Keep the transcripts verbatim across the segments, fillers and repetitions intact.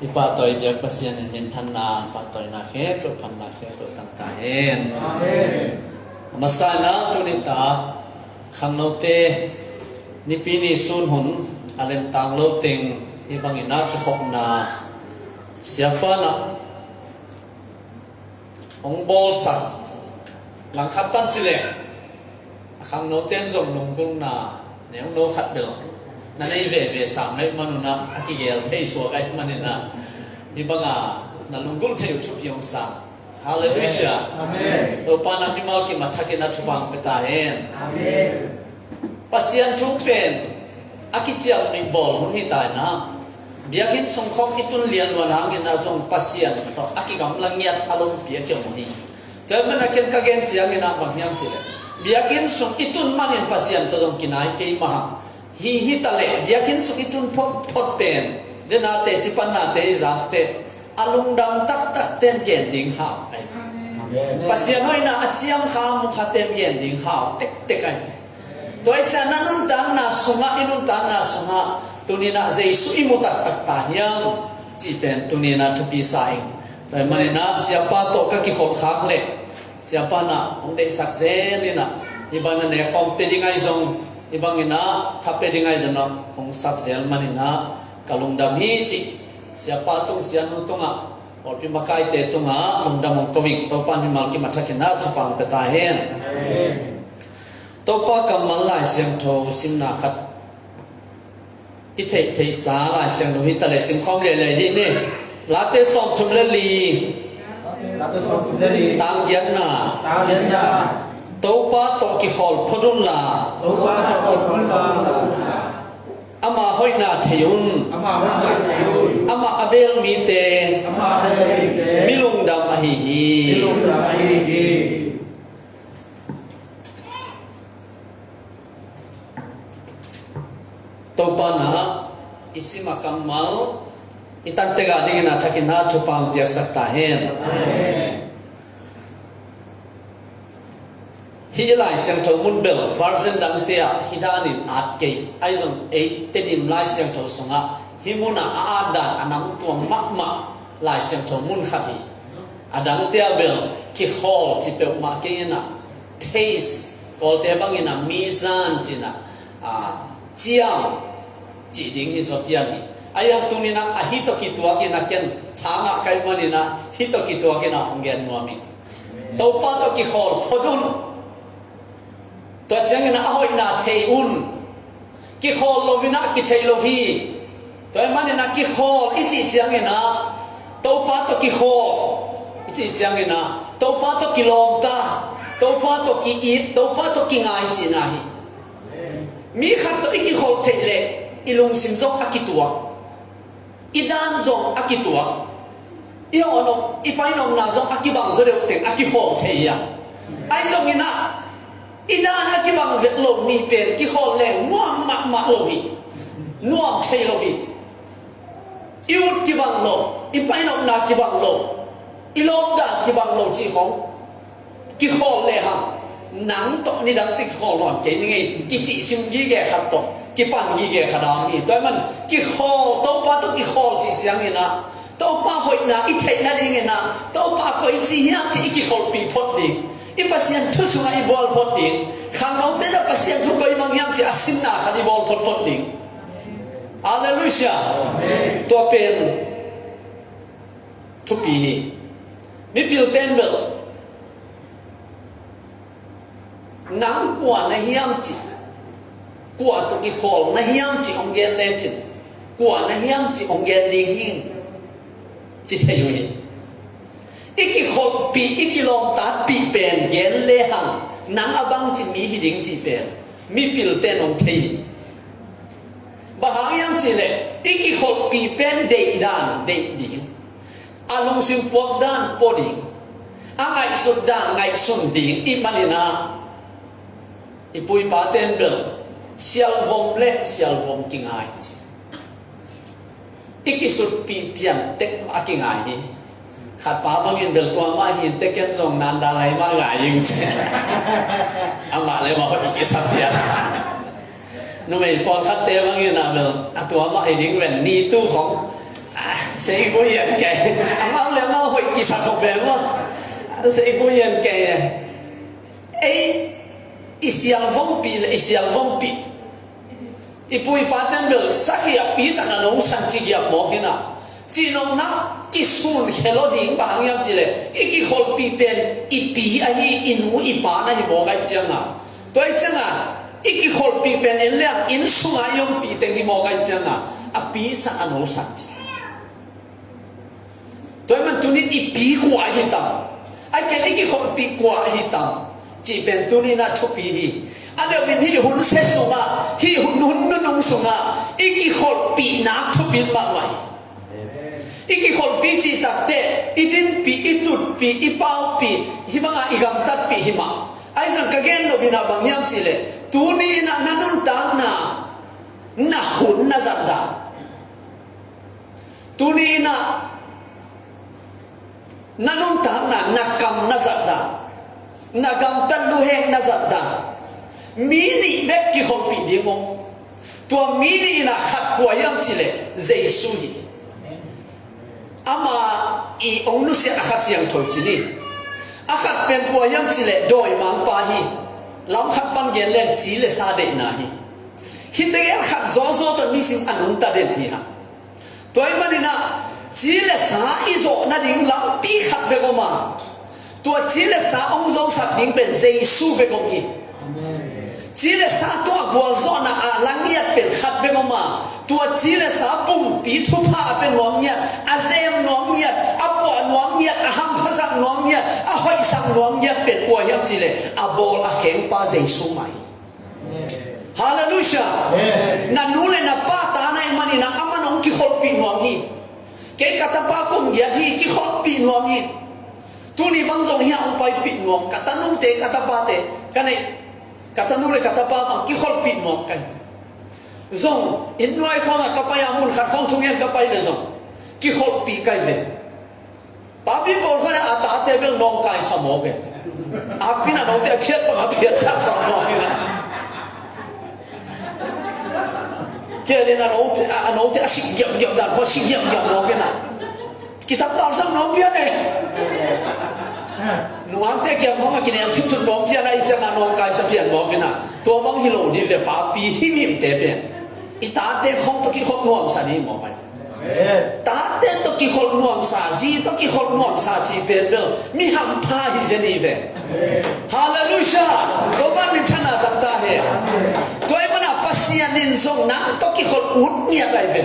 I pahtawi biak Pasian in minthanna, pahtawina khempeuh, phatna khempeuh tang ta hen. Amen. A masa in ah tuni tak khangnote nipi ni sun hun a lemtang lo teng hih bangin ah kikhopna siapa in ah hong bawlsak. Langkhat pan ci leng a khangnote in zong lunggulhna neuno khat bel na nei veve sam leh manun ah a kigel thei suak ahih manin ah hih banga na lunggulh thei uh thupi hong sam. Halleluiah. Amen. Topa in ah mimal kim a thakin a thupha hong pia ta hen. Amen. Pasian thu pen a kiciamnuih bawl hun hi ta in ah, biakinn sung khawng i tun lian luan hangin ah zong Pasian tawh a kigamla ngiat a lompi a kiom hun hi. Tua ahih manin ah ken ka gen ciangin ah bang hiam cih leh, biakinn sung i tun manin Pasian tawh zong kinai kei mah hang. Hi hi ta leh biakinn sung i tun photphot pen, dena teci panna te i zak teh a lungdam taktak ten gen ding hau ai. Amen. Pasian hoihna a ciam kha mu kha ten gen ding hau tektek ai. Tua ahih ciangin ah nuntakna sungah, i nuntakna sungah tuni in ah Jesu i mu taktak ta hiam cih pen tuni in ah thupi sa ing. Tua ahih manin ah siapa tawh ka kikholh khak leh siapa in ah hong deihsak zel in ah, hih bang in ah nek khawng pia ding ahi zong, hih bangin ah tha pia ding ahi zong ah hong sak zel manin ah ka lungdam hi cih siapa tung, sianu tungah, pawlpi makaite tungah lungdam hong ko ing. Topa in mimal kim a thakin ah thupha hong pia ta hen. Amen. Topa kammal Lai Siangtho simna khat i theihtheihsa Lai Siangtho hi ta leh sim khawm leilei dih ni. Late sawmthum le li. Late sawmthum le li. Tang giatna. Tang giatna. Topa tawh kikhawl phot un la. Topa tawh kikhawl phot un la. Ama hoihna thei un. Ama hoihna thei un. Amah a beel mite. Amah a beel mite. Mi lungdam ahi hi. Mi lungdam ahi hi. Topa in ah i sim a kammal i tan tek a dingin a thakin ah thupha hong piaksak ta hen. Amen. Hih Lai Siangtho mun bel version dangte ah hih danin at kei. Ahi zong ei Tedim Lai Siangtho sungah hih munah a at dan a nam tuam mahmah Lai Siangtho mun khat hi. A dangte ah bel kikhawl ci peuhmah kei in ah, taste, Kawlte bangin ah mizan ci in ah, a, ciam cih ding hi zaw pian hi. Ahi hang tuni in ah a hih tawh kituakin ah ken tha ngah ka hih manin ah hih tawh kituakin ah hong gen nuam hi. Topa tawh kikhawl phot un. Tua ciangin ah a hoihna thei un. Kikhawl lo in ah kithei lo hi. Tua ahih manin ah kikhawl i cih ciangin ah, Topa tawh kikhawl i cih ciangin ah, Topa tawh kilawmta, Topa tawh ki-it, Topa tawh kingai cihna hi. Mi khat tawh i kikholh theih leh i lungsim zong a kituak, i dan zong a kituak, i hawh nop, i pai nopna zong a kibang zaw deuh teng a kikhawl thei hi a. Ahi zongin ah i dan a kibang vet lo mi pen kikhawl leng nuam mahmah lo hi. Nuam thei lo hi. I ut kibang lo, i pai nopna kibang lo, i lawp dan kibang lo cih khong kikhawl lehang, nang tawh nidang teh kikhawl nawn kei ning ei, kicih sim gige khat tawh kipan gige khat a om hi. Tua ahih man kikhawl, Topa tawh kikhawl cih ciangin ah, Topa hoihna i theih nadingin ah, Topa koici hiam cih i kikholhpih phot ding, i Pasian thu sungah i bual phot ding, khangnote in ah Pasian thu koi bang hiam cih a simna khat i bawl photphot ding. Halleluiah. Tua pen thupi hi. Mipil ten bel nang kua na hiam cih, kua tawh kikhawl na hiam cih hong gen lecin, kua na hiam cih hong gen ding hi ci thei uh hi. I kikholhpih, i kilawmtatpih pen gen lehang nang a bangci mi hi ding cih pen mipil ten hong thei hi. Bang hang hiam cih leh i kikholhpih pen deih dan deih ding, a lungsim puak dan pua ding, a ngaihsut dan ngaihsun ding i hih manin ah, i pu i pa ten bel sialvom le sialvom kingai ci. I kisutpih pian tek a kingai hi. Khat pa bangin bel tua mah hi in teh ken zong nanda lai mah ngai ing ci. Amah le amah hoih kisap pian. Numei pawlkhatte bangin ah bel a tua mah hi ding ven, ni tu khong Sei guyan kei. Amau le amau hoih kisa khop ve maw. Sei guyan kei. Ei, i sialvompi le i sialvompi, i pu i pa ten bel sakhi a pi san a nong san ci giap mawk hi na. Ci nong na kisun khelo ding bang hang hiam ci le, i kikholhpih pen i pi ahi, i nu i pa na hi mawk ahih cianga. Tua ahih cianga i kikholhpih pen en liang inn sunga i ompih teng hi mawk ahih cianga, a pi san a no san ci. Tua ahih man tunin i pi kua hi tam, a ken i kikholhpih kua hi tam cih pen tunin a thupi hi. A deuhin hih hun se sungah, hih hun, hun nunung sungah i kikholhpih nak thupi mahmah hi. I kikholhpih cih takteh i dinpih, i tutpih, i paupih, hih banga i gamtatpih hi mah. Ahi zong ka gen nop in ah bang hiam cih leh, tuni in ah na nuntakna, na hun na zat dan. Tuni in ah na nuntakna, na kam na zat dan, na gamtat luhek na zat dan, mi nih bek kikholhpih ding om. Tua mi nih in ah khat kua hiam cih leh Jesu hi. Ama i ong nusiat a Kha Siangtho ci ni. A khat pen kua hiam cih leh dawimangpa hi. Lam khat pan gen leng ci le sa deihna hi. Hihte gen khat zawzaw tawh nisim a nungta den hi hang. Tua ahih manin ah ci le sa i zawh nading lampi khat bek om a, tua ci le sa hong zosak ding pen Jesu bek om hi. Ci le sa tungah gualzawhna a la ngiat pen khat bek om a, tua ci le sa pumpi thupha a pia nuam ngiat, a zem nuam ngiat, a puah nuam ngiat, a hamphasak nuam ngiat, a hoihsak nuam ngiat pen kua hiam cih leh a bawl a khengpa Jesu mah hi. Halleluiah. Amen. Na nu le na pa ta na hih manin ah aman hong kikholhpih nuam hi. Kei ka tapa kong giat hi, kikholhpih nuam hi. Tuni bang zong hih hong paipih nuam, ka tanute, ka tapate, ka neih, ka tanu le ka tapa bang kikholhpih nuam ka hi. Zong inn nuai khawngah ka pai a, mun khat khawng thungen ka pai le zong kikholhpih ka hi ve. Papi pawl khat in a tate bel nawngkaisa mawk e. Akpi in a note a phiat bang a phiatsak sa mawk in a. Kei in a note, a note a sik giapgiap dan khawng a sik giapgiap mawk in a. Kitak palsam nawng pian e. Nungakte kiang khawng a kinem thimthut nawng pian ahih ciangin nawngkaisa pian mawk in a. Tua bang hi lo ding ve, papi himhimte pen i tate khawng tawh kikholh nuamsa ni mawk ai. Tate tawh kikholh nuamsa, zi tawh kikholh nuamsa cih pen bel mi hampha hi zen hi ve. Halleluiah. Tua ban minthanna tangta hi. Tua ahih manin Pasian in zong nang tawh kikholh ut ngiat ai ve.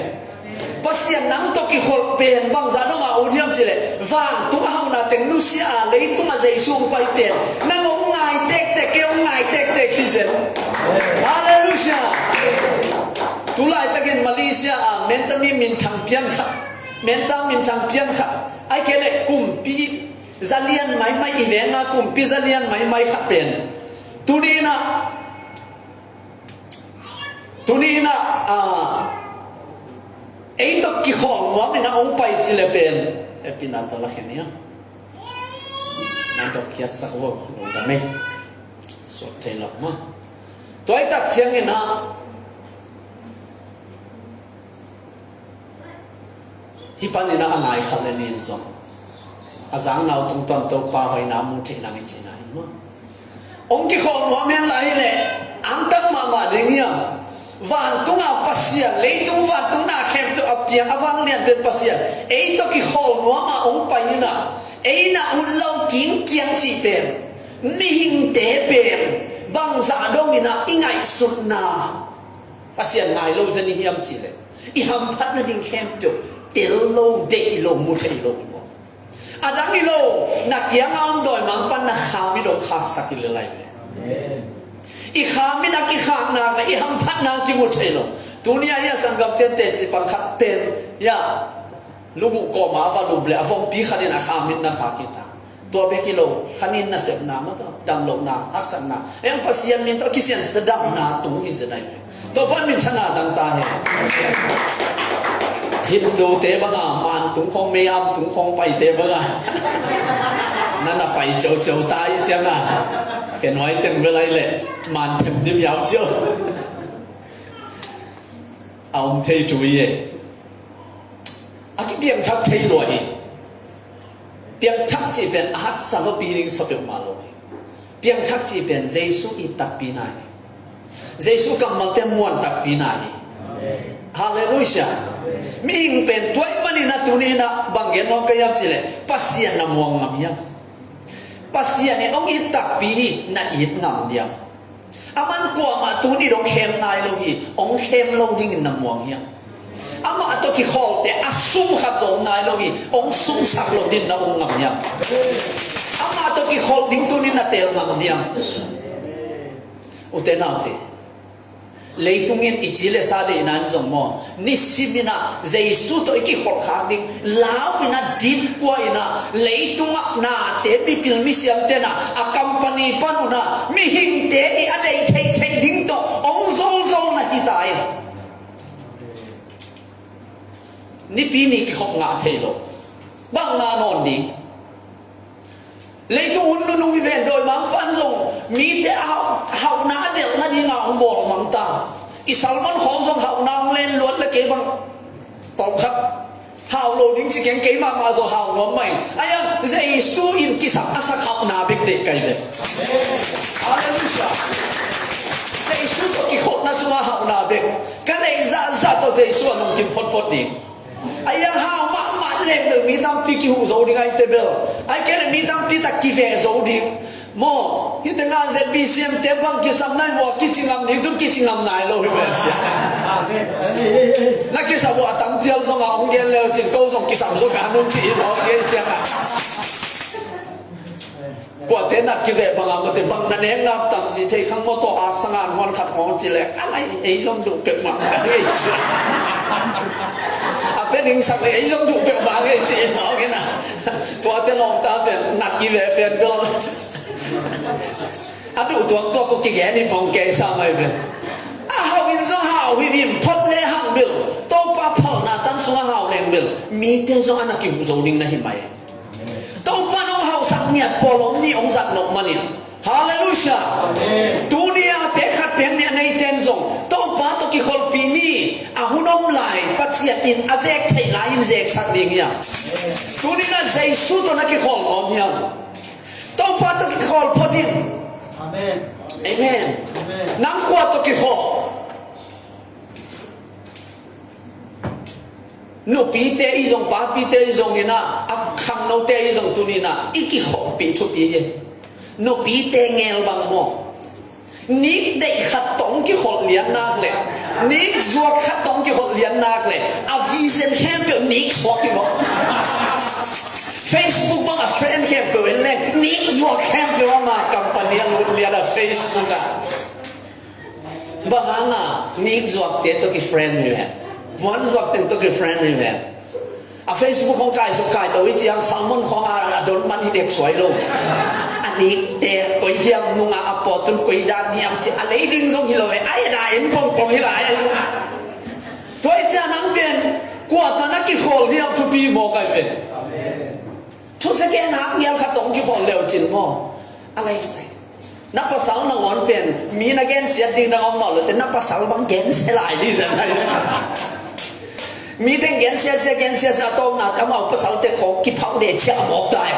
Pasian nang tawh kikholh pen bangzah dongah ut hiam cih leh, vantung a hauhna teng nusia a, leitungah Jesu hong pai pen nang hong ngai tektek, kei hong ngai tektek hi zen. Halleluiah. Tulaitakin Malaysia ah menta mi minthang pian khat, menta minthang pian khat, ahih kei leh kumpi zalian maimai, i venga kumpi zalian maimai khat pen tuni in ah, tuni in ah, ah, ei tawh kikholh nuam in ah hong pai cih leh pen, hehpihna tawh la khen ni a. Nan dok khiatsak uh lo dam ei. Suak thei lo mah. Tua ahih tak ciangin ah, hih panin ah a ngai khat le nih in zong a zangna uh tungtawn Topa hoihna mu thei nang i cihna hi maw? Hong kikholh nuam hen la hi leh, angtang mahmah ding hiam? Vantunga Pasian, leitung vantung na khempeuh a piang a vanglianpen Pasian ei tawh kikholh nuam a hong pai in ah, ei na ut lo kingkiang cih pen, mihingte pen bangzah dongin ah i ngaihsutna Pasian ngai lo zen i hiam cih leh, i hamphat nading khempeuh tel lo, deih lo, mu thei lo hi maw? A dang hi lo, na kiangah om dawimangpa'n na kham in hong khaksak hi lel ai ve. I kham in a kikhak nak leh i hamphatna kimu thei lo. Tuni a hia sanggamte'n teci pang khat pen, hia, luguh kawmah a va lum leh a vompi khat in a kham in na khak hi ta. Tua bek hi lo, khan in nasepna mah tawh, damlohna, haksatna, ei hong Pasian min tawh a kisiansuahte damna tung hi zen ai ve. Tua pan minthanna dangta hi. Hindu te banga, man tung khawng, mei am tung khawng paite banga, na na pai ciauciau ta i cianga, khe nuai teng bel ai leh man them dim yau ciau. A om thei thu hi e. A Piangthak thei lua hi. Piangthak cih pen a haksa lo, pi ding sa peuhmah lo hi. Piangthak cih pen Jesu it takpi na hi. Jesu kammalte muan takpi na hi. Halleluiah. Mihing pen tua ahih manin a tuni in a bang gen nuam ka hiam cih leh, Pasian na muang ngam hiam? Pasian in hong it takpi hi, na it ngam diam? Aman kuamah tuni dong khem nai lo hi, hong khem lo dingin na muang hiam? Amah tawh kikhawlte a sum khat zong nai lo hi, hong sumsak lo dingin na um ngam hiam? Amah tawh kikholh ding tuni na teel ngam diam? Ute naute, leitung in i ci le sa deihna in zong maw, nisim in a Jesu tawh i kikholh khak ding lau in a, dip kua in a, leitungah nate, mipil misiamte in a, a company pan un a, mihingte i a deih theihtheih ding tawh hong zolzol na hi ta hi. Nipi ni kikhop ngah thei lo. Bang ngah nawn ding? Leitung hun nunung hi ven, dawimangpa'n zong mite a hau-, hauhna a delhna dingin a hong bawlmang ta. I sermon khawng zong hauhna hong len luat le kei bang tawmkhat hau lo ding ci keng, kei mahmah zong hau nuam mah ing. Ahi hang Jesu in kisam a sak hauhna bek deih ka hi ve. Halleluiah. Jesu tawh kikholhna sungah hauhna bek. Ka deih zahzah tawh Jesu a lungkim photphot ding. Ahi hang hau mahmah leng bel mi tampi kihuh zo ding, ahih teh bel, ahih kei leh mi tampi tak kiveh zo ding. Maw, hih tengah Z B C M te bang kisam nai vua, kici ngam ding, tun kici ngam nai lo hi bel sia. Na kisam vua a tam cial zong a hong gen leu cin, ko zong kisam zo ka nung ci hi lo, hong gen ciang a. Kuate nat kiveh bang a, mate bang na nek ngap tam ci thei khang, mawtaw a sang an huan khat hong ci leh, ka lai, ei zong duh peuhmah ka ngei ci. A pe ding sak leh, ei zong duh peuhmah ngei ci, ei mawk in a. Tuate lawmta pen nat kiveh pen bel a duh tuaktuak ko kigen hi pong kei sa mai pen. A hau in zong hau hi vim phot le hang bel, Topa phalna tang sungah hau leng bel, mite zong a na kihuh zo ding na hi mai. Topa in hong hausak ngiat pawl om ni hong zat nop manin. Halleluiah. Tuni a pek khat pek nih a neite in zong Topa tawh kikholhpih ni. A hun om lai, Pasian in a zek theih lai in zeksak ding hiam? Tuni in a Jesu tawh na kikholh nuam hiam? Topa tawh kikholh phot in. Amen. Amen. Amen. Nang kua tawh kikholh? Nupite i zong, papite i zong in a, a khangnote i zong tuni in a, i kikholhpih thupi hi. Nupite ngel bang maw. Nik deih khat tawh kikholh lian nak leh, nik zuak khat tawh kikholh lian nak leh, a vision khempeuh nik suak hi maw. Facebook bang a friend khempeuh en leng, nik zuak khempeuh ama company a lut lian a Facebook ah. Bang hang a nik zuakte tawh ki friend hi ve. Puan zuakte tawh ki friend hi ve. A Facebook hong kai suk kai to i ciang sermon khawng a, a don man hi dek suai lo. A nikte koi hiam, nungah a pawtun koi dan hiam ci a lei ding zong hi lo ve. Ai da en pongpong hi lai. Tua i ciang nang pen kua tawh na kikholh hiam thupi maw kai ve. Thuse gen hak ngial khat tawh kikholh leu cin maw. A lai sai. Na pasal nangawn pen mi na gensiat ding dang om nawn lo te, na pasal bang gensia lai ding zan lai. Mi teng gensia sia, gensia sia, a tawpna te amau pasal te khawng kiphauh deh ciah mawk ta e.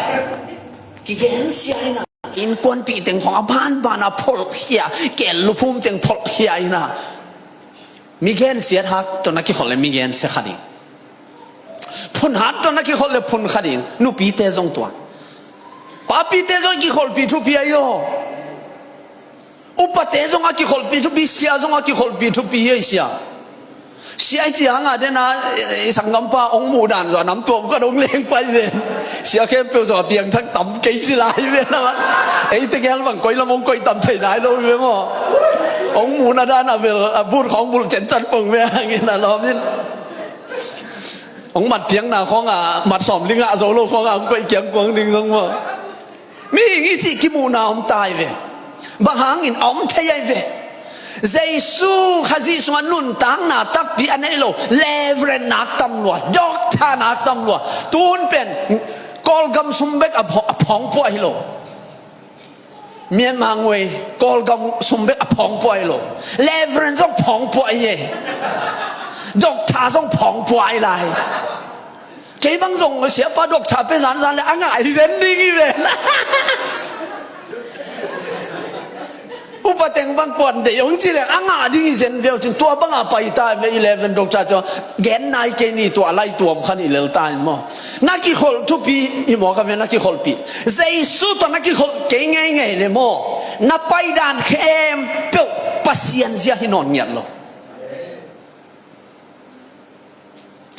Kigensia hi na. Innkuanpih teng khawng a banban a pholhkhia, kel luphum teng pholhkhia hi na. Mi gensiat hak tawh na kikholh le mi gensia kha ding. Phun hat tawh na kikholh le phun kha ding, nupite zong tua. Papite zong i kikholhpih thupi ahi aw. Upate zong a kikholhpih thupi, sia zong a kikholhpih thupi ahi sia. Sia i ci hang a den a, eh, sanggampa hong muh dan zong a nam tuam ka dong leng pai ven. Sia khempeuh zong a piangthak tam kei ci lai ven a. Eite gel bang koi lam hong koi tam thei nai lo ve maw. Hong muhna dan a bel, a but khawng bulh cencen pong ve hangin a lawm in. Hong mat piangna khawng a, mat sawm li ngah zo lo khawng a, hong koih kiang kuang ding zong maw. Mihing i cih kimuhna om ta hi ve. Bang hangin a om thei ahi ve. Jesu Khazih sungah nuntakna takpi a nei lo, Reverend nak tam lua, Doctor nak tam lua. Tun pen Kawlgam sum bek a pho-, a phawng puah hi lo. Myanmar ngui, Kawlgam sum bek a phawng puah hi lo. Reverend zong phawng puah hi e. Doctor zong phawng puah hi lai. Kei bang zong siapa doctor pe zanzan le a ngah hi zen ding hi ven. Upa teng bang kuan deih hong ci le a ngah ding hi zen ve uh cin, tua banga pai ta ve. Eleven doctor cu gen nai kei ni, tua lai tuam khan i lel ta in maw. Na kikholh thupi i mawk a ve, na kikholhpih. Jesu tawh na kikholh kei ngeingei le maw, na paidan khempeuh Pasian zia hi nawn ngiat lo.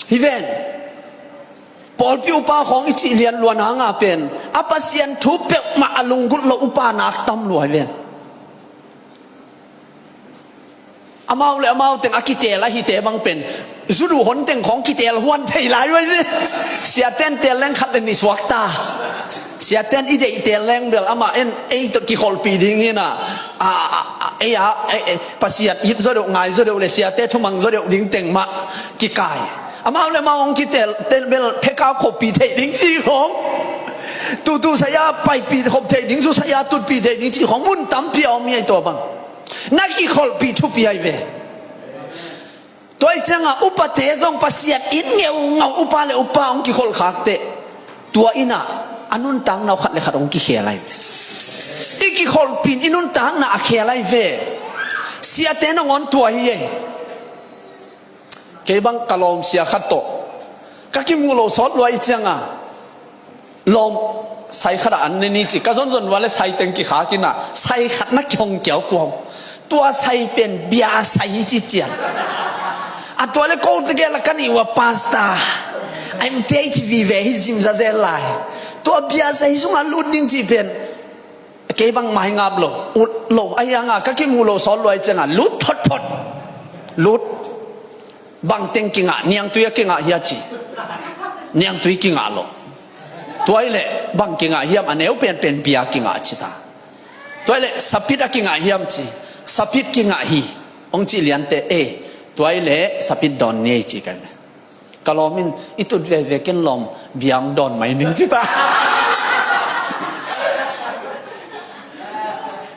Hi ven. Pawlpi upa khawng i cih lian luan hanga pen a Pasian thu peuhmah a lunggulh lo upa nak tam lua hi ven. Amau le amau teng a kitel ahite bang pen zu duh hon teng khawng kitel huan thei lai uh hi ven. Siaten tel leng khat le nih suak ta. Siaten i deih tel leng bel amah en ei tawh kikholhpih ding hi na. A, a, a, ei a, ei, ei, Pasian it zaw deuh, ngai zaw deuh le siate thumang zaw deuh ding teng mah kikai. Amau le amau hong kitel tel bel phekau khoppih theih ding ci khawng, tutu saya paipih khop theih ding, zu saya tutpih theih ding ci khawng mun tampi a om hi ei tua bang. Na kikholhpih thupi ai ve. Tua i cianga upate zong Pasian in ngeungau upa le upa hong kikholh khak teh, tua innah a nuntakna uh khat le khat hong kikhel ai ve. I kikholhpin i nuntakna a khel ai ve. Siate nangawn tua hi ei. Kei bang ka lawm sia khat tawh ka kimuh lo sawt lua i cianga lawm sai khat ah an ne ni ci, ka zonzon vua le sai teng kikhak innah sai khat na kihong kiau kuam. Tua sai pen bia sai hi ci cian. A tua le ko tegel a ka nih ua pastor M T H vive hi zimzazel lai. Tua bia sai sungah lut ding ci pen kei bang mai ngap lo, ut lo, a hianga ka kimuh lo sawt lua i cianga lut photphot. Lut. Bang teng kingah, niangtui a kingah hia ci. Niangtui kingah lo. Tuai le bang kingah hiam, a neu penpen bia kingah ci ta. Tuai le sapit a kingah hiam ci. Sapit kingah hi. Hong ci liante e. Tuai le sapit dawn ni ei ci kai me. Ka lawm in i tut veve ken lawm bia hong dawn mai ning ci ta.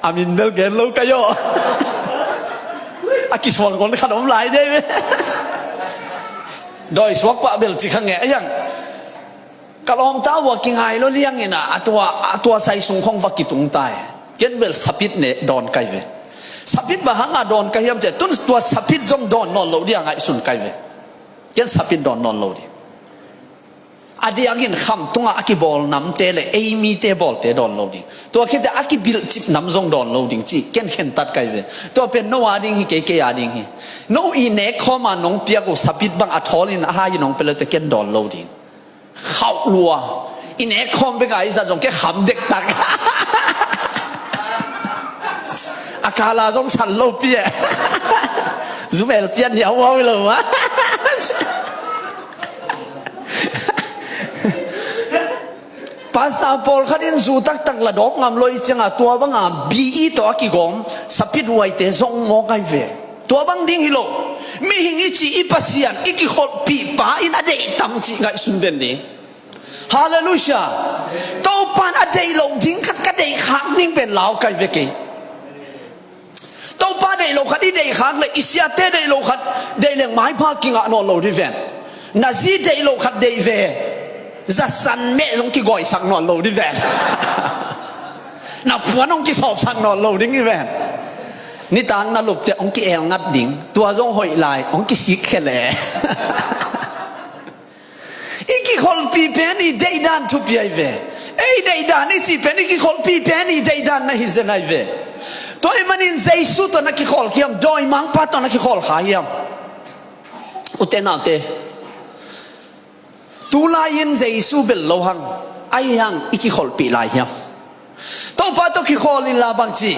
A min bel gen lo ka yaw. A kisuang kon khat om lai dei ve. Dawi suak pah bel ci kha ngeh a yang. Ka lawmta uh a kingai lo liangin a, a tua, a tua sai sung khong va kitung tai. Ken bel sapit ne dawn kai ve. Sapit bang hanga dawn kai hiam cia tun tua sapit zong dawn nawn lo dia ngaihsun kai ve. Ken sapit dawn nawn lo ding. A diakin kham tungah a kibawl namte le ei mite bawlte dawn lo ding. Tua khite a kibilhcip nam zong dawn lo ding ci ken khentat kai ve. Tua pen no a ding hi kei, kei a ding hi. No i nek khawma nong piak uh sapit bang a thawlin a hai nong pia lote ken dawn lo ding. Khauh lua. I nek khawm beka i zat zong ke kham dektak. A kala zong san lo pi e. Zumel pian hiau huau i lo ma. Pastor pawlkhat in zu taktak la dawk ngam lo i cianga tua banga bi i tawh a kigawm sapit huaite zong mawk ai ve. Tua bang ding hi lo. Mihing i ci i Pasian i kikholhpih pa in a deih tam cih ngaihsun den ding. Halleluiah. Topan a deih loh ding khat ka deih khak ning pen lau kai ve kei. Topa deih loh khat i deih khak le i siate deih loh khat deih leng maipha kingah nawn lo di ven. Na zi deih loh khat deih ve. Zasan meh zong kigawisak nawn lo di ven. Na puan hong kisawpsak nawn lo ding i ven. Nitang na lupte hong ki-el ngat ding. Tua zong hoih lai hong kisik khe le. I kikholhpih pen i deihdan thupi ai ve. Ei deihdan i cih pen i kikholhpih pen i deihdan na hi zen ai ve. Tua i manin Jesu tawh na kikholh hiam, dawimangpa tawh na kikholh kha hiam? Ute naute, tulai-in Jesu bel lo hang, ai hang i kikholhpih lai hiam? Topa tawh kikhawl inla bangci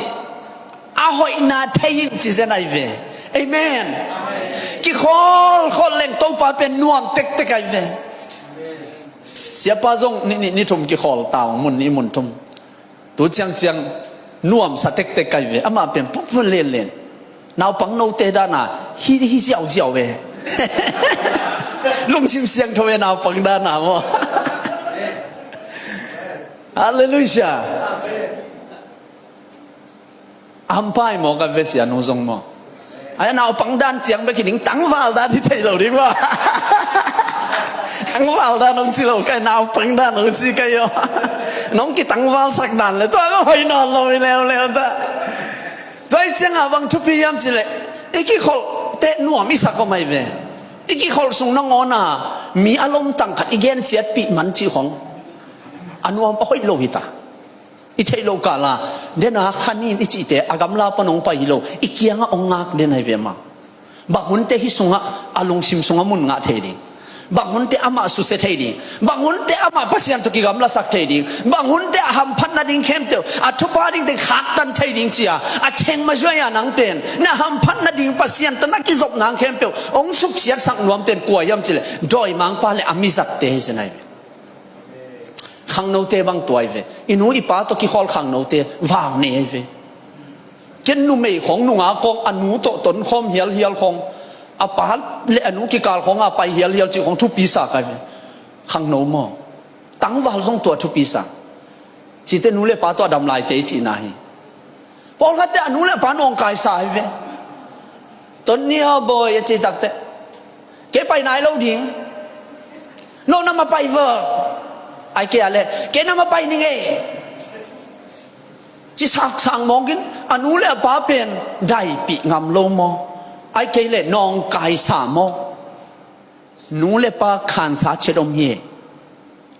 a hoihna thei in ci zen ai ve. Amen. Kikhawl khawl leng Topa pen nuam tektek ai ve. Siapa zong ni, ni, ni thum kikhawl tau mun ni mun thum. Tu ciangciang nuamsa tektek ai ve. Amah pen pukpuk lenlen. Naupang note dana hi, hi ziauziau ve. Lungsim siangtho ve naupang dana maw? Halleluiah. Ampai maw ka ve sia nu zong maw? Ai naupang dan ciang bek hi ding tangval dan hi thei lo ding maw? Tangval dan hong ci lo kai, naupang dan hong ci kai aw. Nong kitangvalsak dan le tua bang hoih nawn lo hi leuleu ta. Tua hi cianga bang thupi hiam cileh, i kikholh teh nuam i sak om ahi ve. I kikholh sung nangawn a mi a lomtang khat i gensiatpih man cih khong a nuam a hoih lo hi ta. I theih loh kala dena khanin i cihte a gamla pan hong pai hi lo, i kiangah hong ngak den ahi ve mah. Bang hunte hih sungah a lungsim sungah mun ngah thei ding, bang hunte amah susia thei ding, bang hunte amah Pasian tawh kigamlasak thei ding, bang hunte a hamphat nading khempeuh, a thupha dingte khaktan thei ding cia a cheng mazuai a nang pen na hamphat nading Pasian tawh na kizop nang khempeuh hong suksiatsak nuam pen kua hiam cileh, dawimangpa le a mizatte hi sin ahi ve. Khangnote bang tua hi ve. I nu i pa tawh kikhawl khangnote vang ne hi ve. Ken numei khong nungak khong a nu tawh tonkhawm hialhial khong, a pa le a nu kikal khong a pai hialhial cih khong thupi sa kai ve. Khangno maw? Tangval zong tua thupi sa. Cite nu le pa tawh a dam laite i cihna hi. Pawlkhatte a nu le pa nawngkaisa hi ve. Ton ni haw bawi a ci takteh, kei pai nai lo ding. No na ma pai vek. Ai kei a le kei na ma pai ning ei. Ci saksang mawngin a nu le a pa pen daipih ngam lo maw? Ai kei le nawngkaisa maw? Nu le pa khansa chet om hi.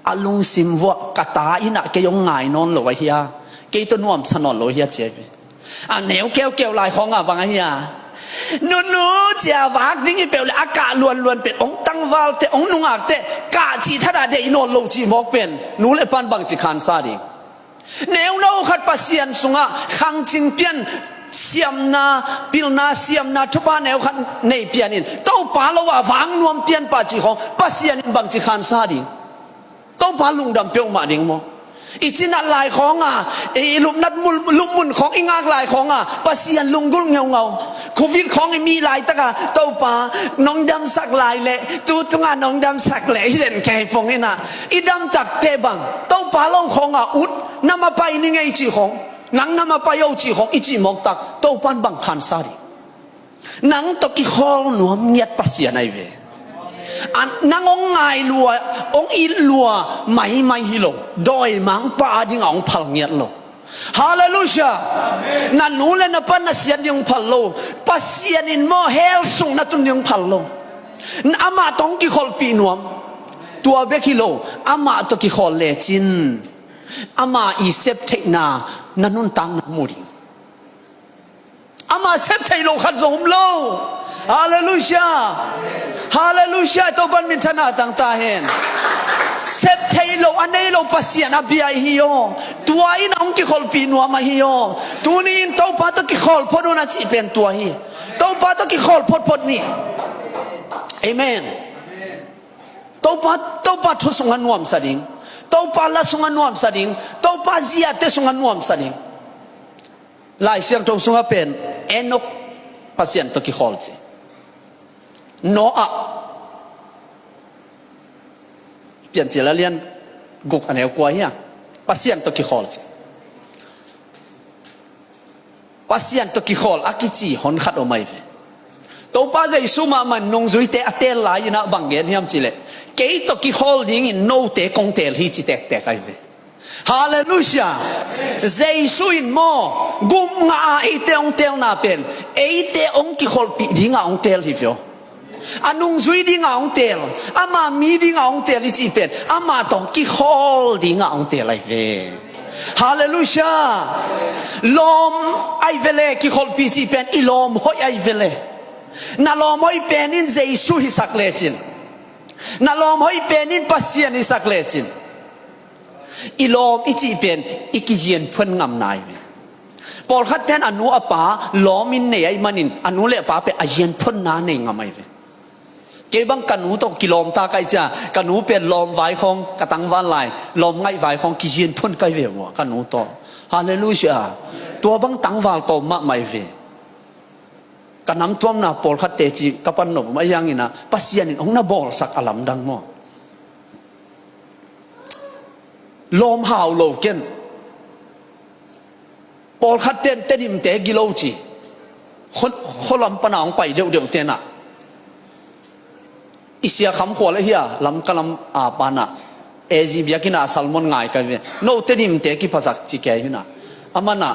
A lungsim vuah ka ta inah kei hong ngai nawn lo ahia, kei tawh nuamsa nawn lo ahia ci ahi ve. A neu keukeu lai khawngah bang ahia, nunu cia vak ding i peuh le a kah luanluan pen hong tangvalte hong nungakte kah cih thadah deih nawn lo cih mawk pen nu le pan bangci khansa ding. Neu lo khat Pasian sungah khangcing pian, siamna, pilna, siamna thupha neu khat nei pianin Topa lo ah vang nuam pian pah cih khawng Pasian in bangci khansa ding. Topa lungdam peuhmah ding maw? I cinat lai khawngah, i lupnat mun, lupmun khawng i ngak lai khawngah Pasian lunggulh ngeungau. Covid khawng i mih laitaka Topa nong damsak lai leh, tu tungah nong damsak leh i den kei pong inah i damtakte bang Topa lo khawngah ut, na ma pai ning ei cih khawng, nang na ma pai o cih khawng i cih mawktak Topan bang khansa ding. Nang tawh kikhawl nuam ngiat Pasian ahi ve. A nang hong ngai lua, hong it lua maimai hi lo, dawimangpa a dingah hong phal ngiat lo. Halleluiah. Na nu le na pa na siat ding hong phal lo. Pasian in maw hell sung na tun ding hong phal lo. Amah tawh hong kikholhpih nuam. Tua bek hi lo, amah tawh kikhawl lecin ama i septheihna na nuntakna mu ding. Ama sep thei lo khat zong um lo. Halleluiah. Halleluiah. Topan minthanna tang ta hen. Sep thei lo a nei lo Pasian a bia i hi aw. Tua in a hong kikholhpih nuam ahi aw. Tuni in Topa tawh kikhawl phot un a cih pen tua hi. Topa tawh kikhawl photphot ni. Amen. Topa, Topa thu sungah nuamsa ding. Topa la sungah nuamsa ding. Topa ziate sungah nuamsa ding. Lai Siangtho sungah pen Enok Pasian tawh kikhawl ci. Noah, Piancil a lian guk a neu kua hiam, Pasian tawh kikhawl ci. Pasian tawh kikhawl a kici hon khat om ahi ve. Topa Jesu mahmah nungzuite a teel lai-in ah bang gen hiam cih leh, kei tawh kikhawl dingin note kong teel hi ci tektek ahi ve. Halleluiah. Jesu in maw gum ngah a eite hong teelna pen eite hong kikholhpih dingah hong teel hi ve aw. A nungzui dingah hong teel, ama mi dingah hong teel i cih pen ama tawh kikhawl dingah hong teel ahi ve. Halleluiah. Lawm ahi ve le, kikholhpih cih pen i lawm hoih ahi ve le. Na lawm hoih pen in Jesu hisak lecin, na lawm hoih pen in Pasian hisak lecin, i lawm i cih pen i kizianphuan ngamna ahi ve. Pawlkhat ten a nu a pa lawm in nei ahi manin a nu le a pa pen a zianphuanna nei ngam ahi ve. Kei bang ka nu tawh kilawm ta ka hi cia, ka nu pen lawm vai khawng ka tangval lai, lawm ngaih vai khawng kizianphuan ka hi ve uh a ka nu tawh. Halleluiah. Tua bang tangval tawm mahmah ahi ve. Ka namtuamna pawlkhatte ci ka pan nop mah hiangin ah Pasian in hong na bawlsak a lamdang maw? Lawm hau lo ken. Pawlkhat ten Tedimte gilo ci. Khualam pana hong pai deuhdeuh tenah I Sia Kham khua le hia, Lamka lam a pana, A G biakinn ah sermon ngai kai ve. No Tedimte kiphasak ci kei hina. Amana,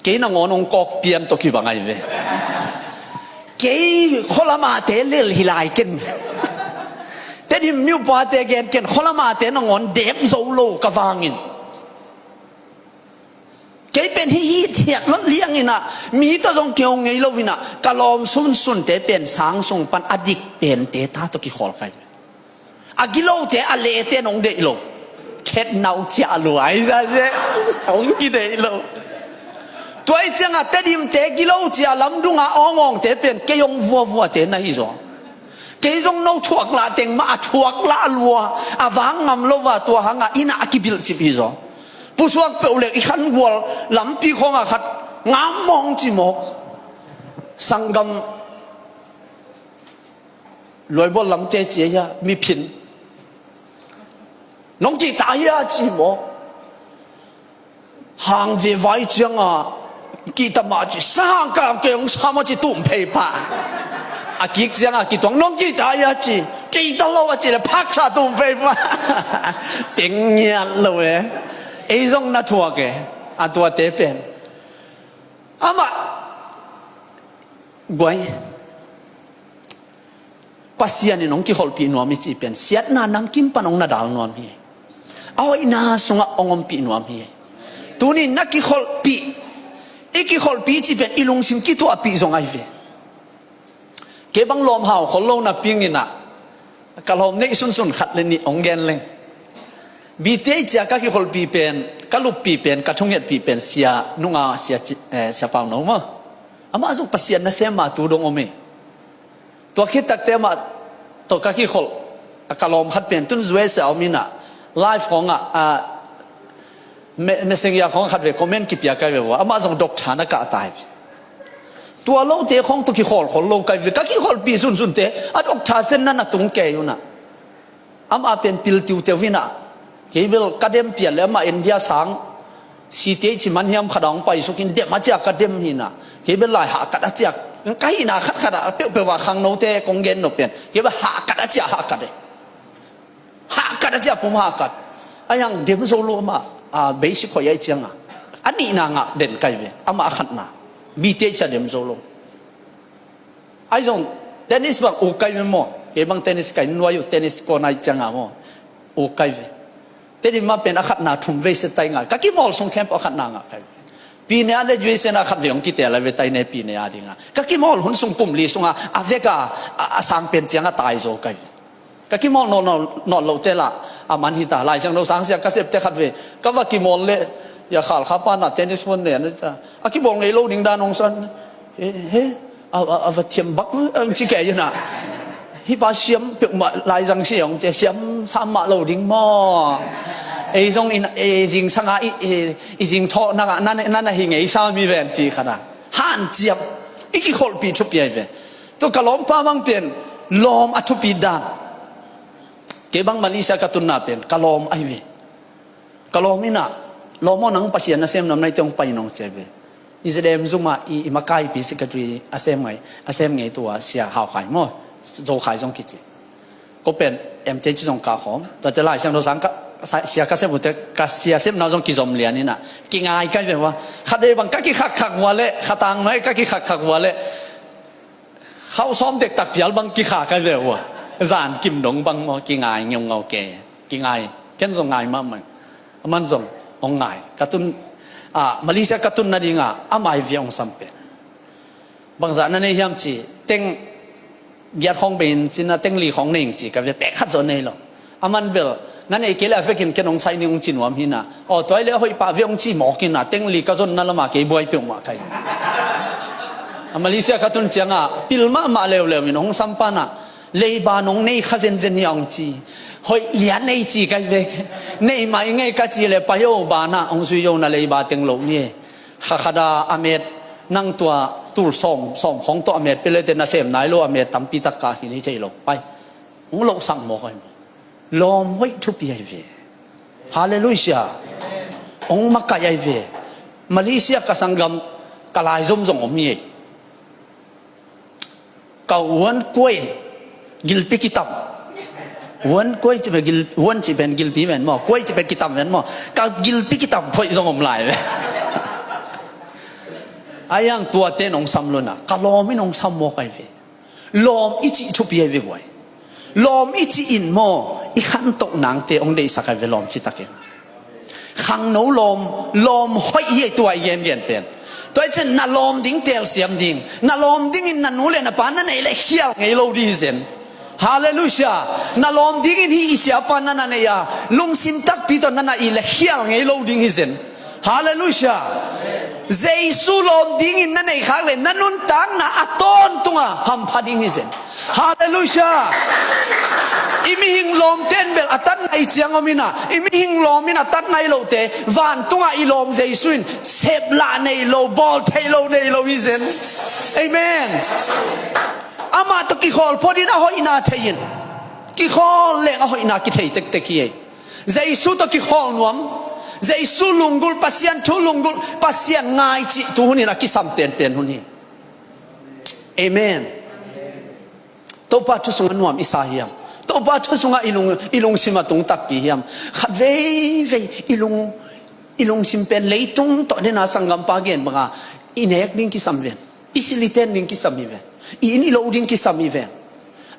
kei nangawn hong kawk pian tawh kibang ai ve. Kei khualamate lel hi lai ken. Tedim mi upate gen ken, khualamate nangawn dep zo lo ka vangin. Kei pen hih hithiat lot lianginah, mi tawh zong kihong ngei loinah, ka lawm sunsunte pen sang sung pan a dik pente ta tawh kikhawl kai. A gilote a lete nong deih lo. Khetnau ciah luai zazeh. Hong kideih lo. Tua ih ciangah Tedimte gilo ciah lamdungah awngawngte pen kei hong vuavuate na hi zaw. Kei zong no thuak lah teng mah a thuak lah lua, a vang ngam lo va tua hangah innah a kibilhcip hi zaw. Pusuak peuh lek i khangual lampi khawngah khat ngam mawng ci mawk. Sanggam luaibawl lamte ci a hia, miphin. Nong kihta hia ci mawk. Hang ve vai cianga kihta mah ci, sahang ka kei hong sa mah ci tum phei pah. A kik cianga kituang nong kihta hia ci, kihta lo a ci le phaksa tum phei pah. Teng ngiat lo e. Ei zong na thuak e. A tuate pen. Amah guai. Pasian in hong kikholhpih nuam i cih pen siatna namkim pan hong na dal nuam hi. A hoihna sungah hong ompih nuam hi. Tuni na kikholhpih, i kikholhpih i cih pen i lungsim kituahpih zong ahi ve. Kei bang lawm hau khol lo napi inah ka lawm neih sunsun khat le nih hong gen leng. Bite i cia ka kikholhpih pen, ka luppih pen, ka thungetpih pen sia nunga sia, ci- eh, sia pau no maw. Amah zong Pasian nasem ma tu dong om hi. Tua khit takte amah tawh ka kikholh a ka lawm khat pen tun U S A a om inah live khawngah a me- messenger khawngah khat ve comment kipia kai ve vua, amah zong doctor na kah tai. Tua lote khawng tawh kikholhkhol lo kai ve, ka kikholhpih sunsunte a doctor sen na na tung kei unah. Amah pen pil tiuteu inah. Kei bel ka dem piat le amah India sang C T H man hiam khat a hong paisukin dem a ciah ka dem hinah. Kei bel lai hahkat a ciah ka hihna khatkhat a peuhpeuh a khangnote kong gen nop pen kei bel hahkat a ciah hahkat e. Hahkat a ciah pum hahkat. A hiang dem zo lo amah a basic hoih a i cianga a nihna ngah den kai ve. Amah a khatna B T H a dem zo lo. Ahi zong tennis bang uk kai ve maw. Kei bang tennis kai nuai uh, tennis kawna i cianga maw, uk kai ve. Tedim mah pen a khatna thum vei se tai ngai. Ka kimawl sung khempeuh a khatna ngah kai ve. Pine a le U S A na khat vei hong kitel a ve tai ne pine a dinga. Ka kimawl hun sung kum li sunga a veka a, a sang pen cianga tai zo kai ve. Ka kimawl nawn nawn lote lah a man hita. Lai Siangtho sangsia ka septe khat ve ka va kimawl le ya khal kha pana tennis hon ne a kimawl ngei lo ding dan hong san. He, he, a, a, a va thiam bak ang ci kei na. Hi pa siam peuhmah lai zang si hong cia siam sam mah lo ding maw. Ei zong in ei zing sanga i, i, i zing thawh na, na, na, na hi ngei sa mi ven ci khana. Han ciam. I kikholhpih thupi ai ve. Tu ka lawmpa mang pian lawm a thupi dan. Kei bang Malaysia ka tunna pian ka lawm ai ve. Ka lawm inah lawm aw nang Pasian nasem nam naite hong pai nong cia ve. I zedem zuma i, i makaipi secretary a sem ngai, a sem ngei tua sia hau khai maw. Zo khai zong kici. Ko pen M T H zong ka khawm. Tuate lai siang do sang ka, sa- sia ka sem ute ka sia sem na zong kizom lian inah. Kingai kai ve hua. Khat dei bang ka kikhakkhak hua le, khatang noi ka kikhakkhak hua le. Khau sawm dektak pial bang kikha kai ve hua. Zan kim dong bang maw kingai ngeungau ke. Kingai. Ken zong ngai mahmah. Aman zong hong ngai. Ka tun, ah, Malaysia ka tun nadinga, amai via hong sam pen. Bangzah na nei hiam ci, teng giat khawng bei in cina teng li khawng nei ing ci, ka via pek khat zaw nei lo. Aman bel, na nei kei le a vekin ken hong sai ning hong ci nuam hina. Aw, tuai le a hoih pah via hong ci mawk hina, teng li ka zonna lama kei buai peuhmah kai. A Malaysia ka tun cianga, pil mahmah leuleu in hong sam pana, leiba nong nei kha zenzen hi a hong ci. Hoih lian nei ci kai vek. Nei mai ngei ka ci le pai o bana hong zui o na leiba teng lo ni. Kha khada a met nang tua tul sawm, sawm khong tawh a met pele te na sem nai lo a met tampi tak ka hin hi thei lo. Pai. Hong lo sang maw kai maw. Lawm hoih thupi ai ve. Halleluiah. Hong makai ai ve. Malaysia ka sanggam ka lai zom zong om hi ei. Ka uan kuai gilpi kitam. Huan kuai ci pen gil, huan ci pen gilpi ven maw, kuai ci pen kitam ven maw. Ka gilpi kitam khoih zong om lai ve. Ai ang tuate nong sam luna, ka lawm in hong sam maw kai ve. Lawm i cih thupi ai ve guai. Lawm i cih in maw, i khantoh nangte hong deihsak ai ve lawm citakin. Khangno lawm, lawm hoih hi ei tua i gengen pen. Tua i cen na lawm ding telsiam ding, na lawm dingin na nu le na pa na nei le khial ngei lo ding hi zen. Halleluiah. Na lawm dingin hi i siapa na na nei a, lungsim takpi tawh na na i le khial ngei lo ding hi zen. Halleluiah. Jesu lawm dingin na nei khak le na nuntakna a tawntunga hampha ding hi zen. Halleluiah. I mihing lawmten bel a tatna i ciang om ina, i mihing lawm in a tatna i lote vantungah i lawm Jesu in seplah nei lo, bawl theih lo nei lo hi zen. Amen. Amah tawh kikhawl phot in a hoihna thei in, kikhawl leng a hoihna kithei tektek hi ei. Jesu tawh kikhawl nuam, Jesu lunggulh, Pasian thu lunggulh, Pasian ngai cih tu hun in a kisam penpen hun hi. Amen. Topa thu sungah nuam i sa hiam? Topa thu sungah i lung, i lungsim a tung takpi hiam? Khat veivei i lung, i lungsim pen leitung tawh dena sanggampa gen banga i nek ding kisam ven, i siliten ding kisam hi ven, i inn i lo ding kisam hi ven.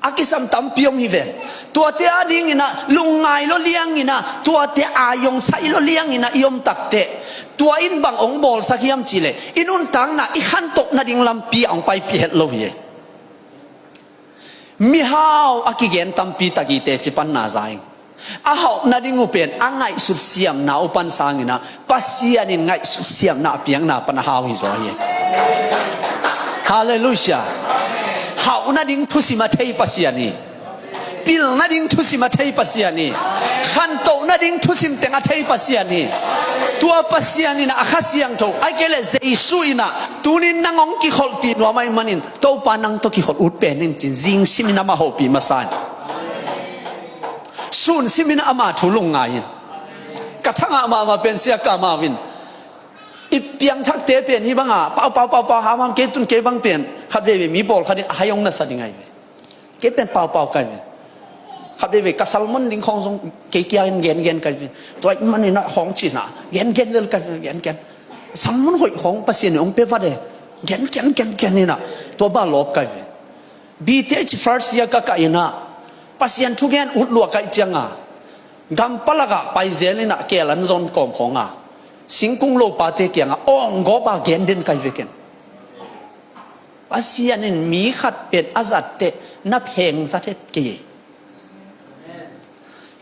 A kisam tampi om hi ven. Tuate a dingin a lungngai lo liangin a, tuate a yongsaih lo liangin a i om takteh, tua in bang hong bawlsak hiam cihleh i nuntakna i khantoh nading lampi a hong paipih het lo hi ei. Mihau a kigen tampi tak i teci panna za ing. A hauh nading uh pen a ngaihsut siamna uh pan sangin a Pasian in ngaihsut siamna a piakna pan a hau hi zaw hi. Halleluiah. Hauh nading thusim a thei Pasian hi. Pil nading thusim a thei Pasian hi. Khantoh nading thusim teng a thei Pasian hi. Tua Pasian in a Kha Siangtho ai kei le Jesu in a tunin nang hong kikholhpih nuam ahih manin Topa nang tawh kikholh ut pen in cin zing simin amah hopih masa in. Sun simin ama thu lungngai in. Ka thangah mahmah pen sia ka mau in. I piangthakte pen hi banga pau pau pau pau hamam kei tun kei bang pen khat veivei mi pawlkhat in a hai hong nasa ding ai ve. Kei pen paupau kai ve. Khat veivei ka sermon ding khawng zong kei kia in gengen kai ve. Tua ahih manin a khawng cina gengen lel kai ve, gengen. Sermon hoih khawng Pasian in hong pe vat e. Gengen gengen in a tua ba lawp kai ve. B Th first year ka kah in a Pasian thugen ut luah kai cianga gampalakah paizel in a kel an zon kawm khawng a singkung lopate kiangah awng gawp a gen den kai ve ken. Pasian in mi khat pen a zatteh na pheng zat het kei.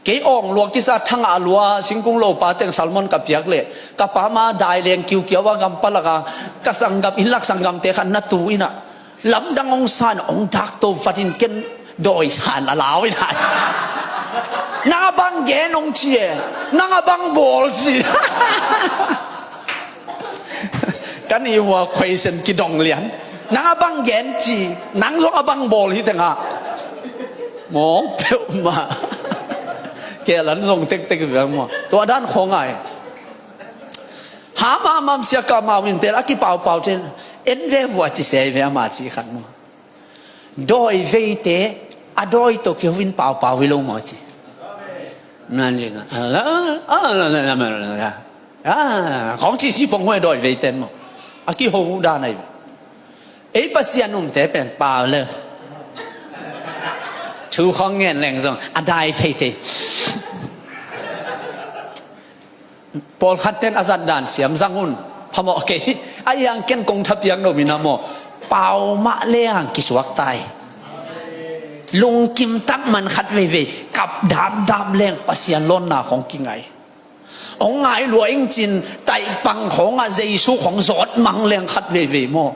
Kei awng lua kisa thangah lua singkung lopa teng sermon ka piak leh ka pa ma dai leng kiukiau a gampalak a ka sanggam innlak sanggamte khat na tu in a lamdang hong san hong dakto vat in ken dawi san a lau in a nang a bang gen hong ci e, nang a bang bawl ci. Kan i hua question kidong lian. Nang a bang gen ci, nang zong a bang bawl hi tengah. Mawng peuhmah. Kelan zong tektek viang maw. Tua dan khawng ai. Hamamam sia ka mau in pel a kipaupau ten. En ve vua ci sei ve ama ci khat maw. Dawi veite a dawi tawh kiho in paupau hi lo maw ci. Nan ring a, a, a, a, a, a, a, khawng ci ci pong huai dawi veite maw. A kiho uh dan ai. Ei Pasian umte pen pau le. Thu khawng ngen leng zong a dai thei thei. Pawlkhat ten a zat dan siam zang un phamawh kei. A iang ken kong thapiak no mina maw. Pau mah leng kisuak tai. Lungkim tak man khat veivei kap dapdap leng Pasian lawnna khawng kingai. Hong ngai lua ing cin taihpang khawngah Jesu khawng zawt mang leng khat veivei maw.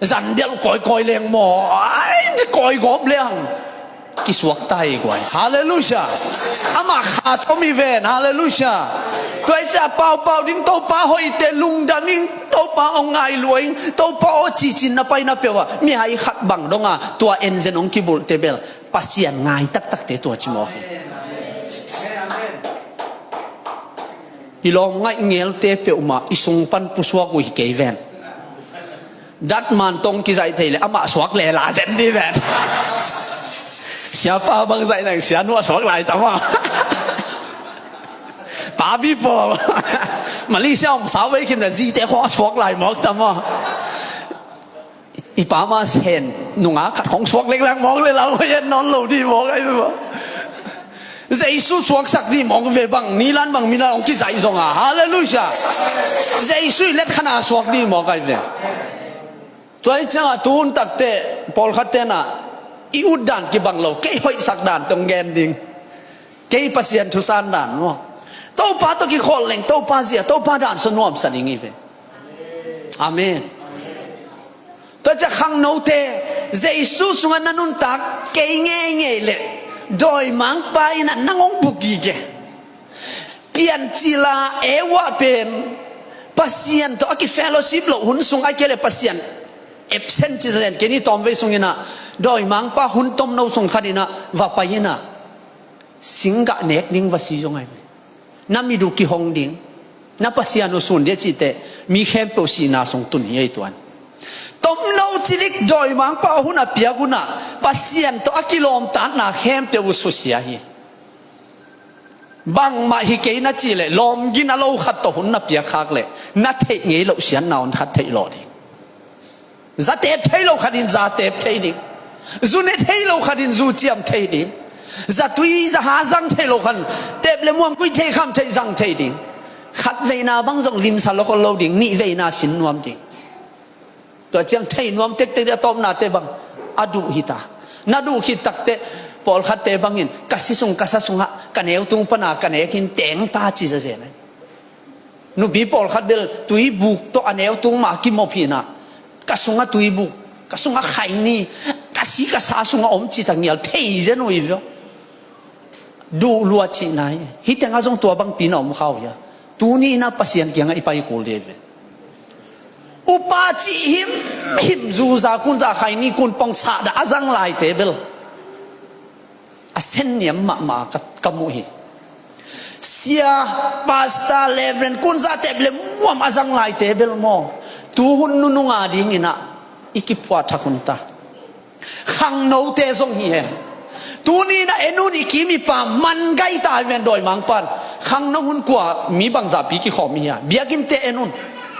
Zan delh kawikawi leng maw, ai, kawigawp leng kisuak ta hi guai. Halleluiah. Amah kha tom hi ven. Halleluiah. Tua i cia paupau ding Topa hoihte lungdam ing, Topa aw ngai lua ing, Topa aw cicin na pai na peuh ah mihai khat bang donga tua enzen hong kibulhte bel Pasian ngai taktakte tua ci maw hi. I lawm ngaih ngelte peuhmah i sung pan pusuak uh hi kei ven. Dat man tong kizaih thei le amah suak le la zen di ven. Siapa bang zaih nang sia nuah suak lai tama. Pabi pawl. Malaysia om sau vei khin na zite khong a suak lai mawk tama. I pa ma sen nunga khat khong suak lenglang mawk le lau hoi en nawn lo di mawk ai ve ba. Jesu suaksak di mawk ve bang nilan bang milan hong kizaih zonga. Halleluiah. Jesu i let khana suak di mawk ai ve. Tua i cianga tuhun takte pawlkhat tena i utdan kibang lo, kei hoihsak dan tong gen ding. Kei Pasian thusan dan maw? Topa tawh kikholh leng Topa zia, Topa dan so nuamsa ding i ve. Amen. Tua cia khangnote Jesu sungah na nuntak kei ngeingei leh dawimangpa inah nang hong buk gige. Piancila euah pen Pasian tawh a kifellowship loh hun sung ai kei le Pasian absent ci zazen kei ni tawmvei sunginah dawimangpa hun tomno sung khatinah va pai inah singgah nek ding va si zong ai. Na mit uh kihong ding, na Pasian uh sun dia cihte mi khempeuh sihna sung tun hi ei tuan. Tomno cilik dawimangpa hun a piak unah Pasian tawh a kilawmtatna khempeuh uh susia hi. Bangmah hi kei na cih leh lawmgin a lo khat tawh hun na piak khak leh na theih ngei loh siatna hun khat theih lawh ding. Za tep thei lo khatin za tep thei ding. Zu ne thei lo khatin zu ciam thei ding. Za tui za ha zang thei lo khan tep le muam kui thei kham thei zang thei ding. Khat veina bang zong limsa lo khol lo ding, nih veina sin nuam ding. Tua ciang thei nuam tektek a tawpnate bang a duh hita. Na duh khit takte pawlkhatte bangin ka si sung ka sa sungah ka neu tung pana ka nek hin teng ta ci zazen ai. Nupi pawlkhat bel tuibuk tawh a neu tung ma kimawp hinah ka sungah tuibuk, ka sungah khaini, ka si ka sa sungah om cita ngial thei zen uh i vio. Duh lua cihna hi. Hih tengah zong tua bangpi na om khau hia? Tuni na Pasian kiangah i pai kul dei ve. Upa cih himhim zuza kunza khaini kun pawng sahdah a zang laite bel a sen niam mahmah ka, ka muh hi. Sia, pastor, reverend kunza tep le muam a zang laite bel maw tuhun nununga dinginah i kiphuah thak hunta. Khangnote zong hi hen. Tuninah en un i kim i pa man gaita hi ven dawimangpan. Khangno hun kua mi bangzahpi kikhawm hi hia? Biakinte en un.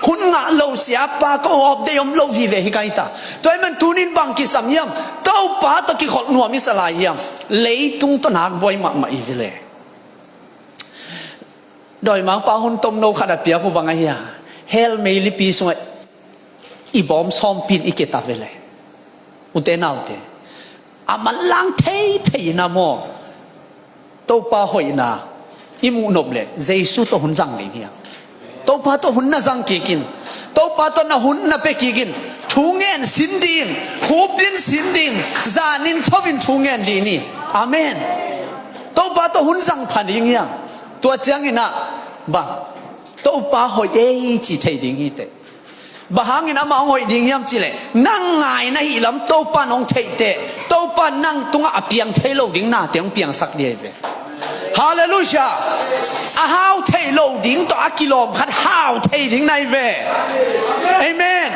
Hun ngah lo siapa ko hawp dei om lo vive hi gaita. Tua hi man tunin bang kisam hiam? Topa tawh kikholh nuam i sa lai hiam? Leitung tawh nak buai mahmah i vile. Dawimangpa hun tomno khat a piak uh bang ahi a hell meilipi sungah i bawm sawmpin i keta vele. Ute naute a manlang thei thei na maw? Topa hoihna i muhnop le Jesu tawh hun zang ding hiam? Topa tawh hun na zang kikin, Topa tawh na hun na pe kikin, thu ngen sin din, khup din sin din, zanin thovin thu ngen din hi. Amen. Topa tawh hun zang pha ding hiam? Tua cianginah bang Topa hoih ei ci thei ding hi teh. Bang hangin amah hong hoih ding hiam cihleh nang ngai na hih lam Topa in hong theih teh Topa in nang tungah a piang thei lo ding nate hong piangsak dih ahi ve. Halleluiah. A hau thei lo ding tawh a kilawm khat hau thei ding na hi ve. Amen.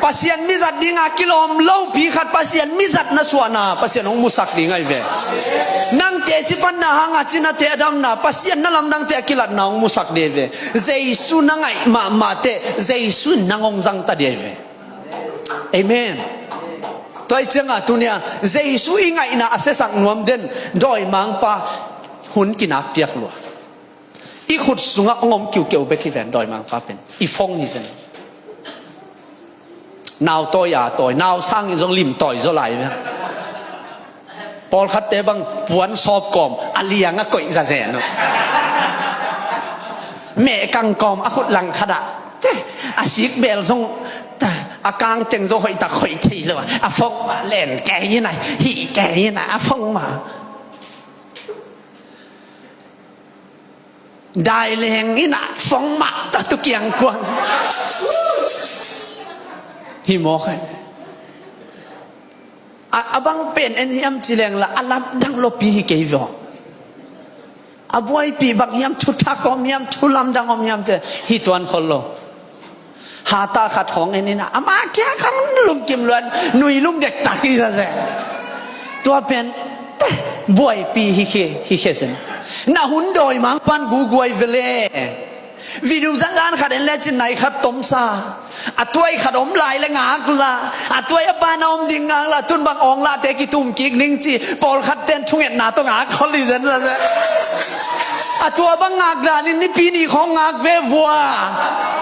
Pasian mizat dinga kilawm lopi khat Pasian mizat na suahna Pasian hong musak ding ahi ve. Nang teci panna hanga cinate a damna Pasian na lamdangte a kilatna hong musak ding ahi ve. Jesu na ngaih mahmahte Jesu in nang hong zangta ding ahi ve. Amen. Tua i cianga tunia Jesu i ngaihna a siasak nuam den dawimangpa hun kinak piak lua. I khut sungah hong om kiukeu bek hi ven dawimangpa pen i fong hi zen. Nau tawi a tawi nau sangin zong lim tawi zaw lai ve. Pawlkhatte bang puan sawp kawm a liang a koih zazen uh. Mehkang kawm a khut langkhatah a sik bel zong a kangteng zong hoihtak hoih thei lo a fong mah len kei ina hih kei ina a fong mah. Daileng inah fong mah tatu kiangkuang hi mawk hai. A bang pen en hiam ci lengla a lamdang lopi hi kei vawh. A buaipih bang hiam thuthak om hiam thulamdang om hiam ci hi tuan khol lo. Hata khat khawng en inah ama kia khawng lungkim luan nui lum dektak hi zaze. Tua pen Buaipi hi khe, hi khe zen. Na hun dawimangpa'n guguai vele. Video zanzan khat en lecin nai khat tomsa. A tuai khat om lai le ngakla. A tuai a pan a om ding ngakla. Tun bang awngla te kitum kik ning ci. Pawlkhat ten thungetna tawh ngak khol hi zenzen. A tua bang ngak danin nipi ni khawng ngak ve vua.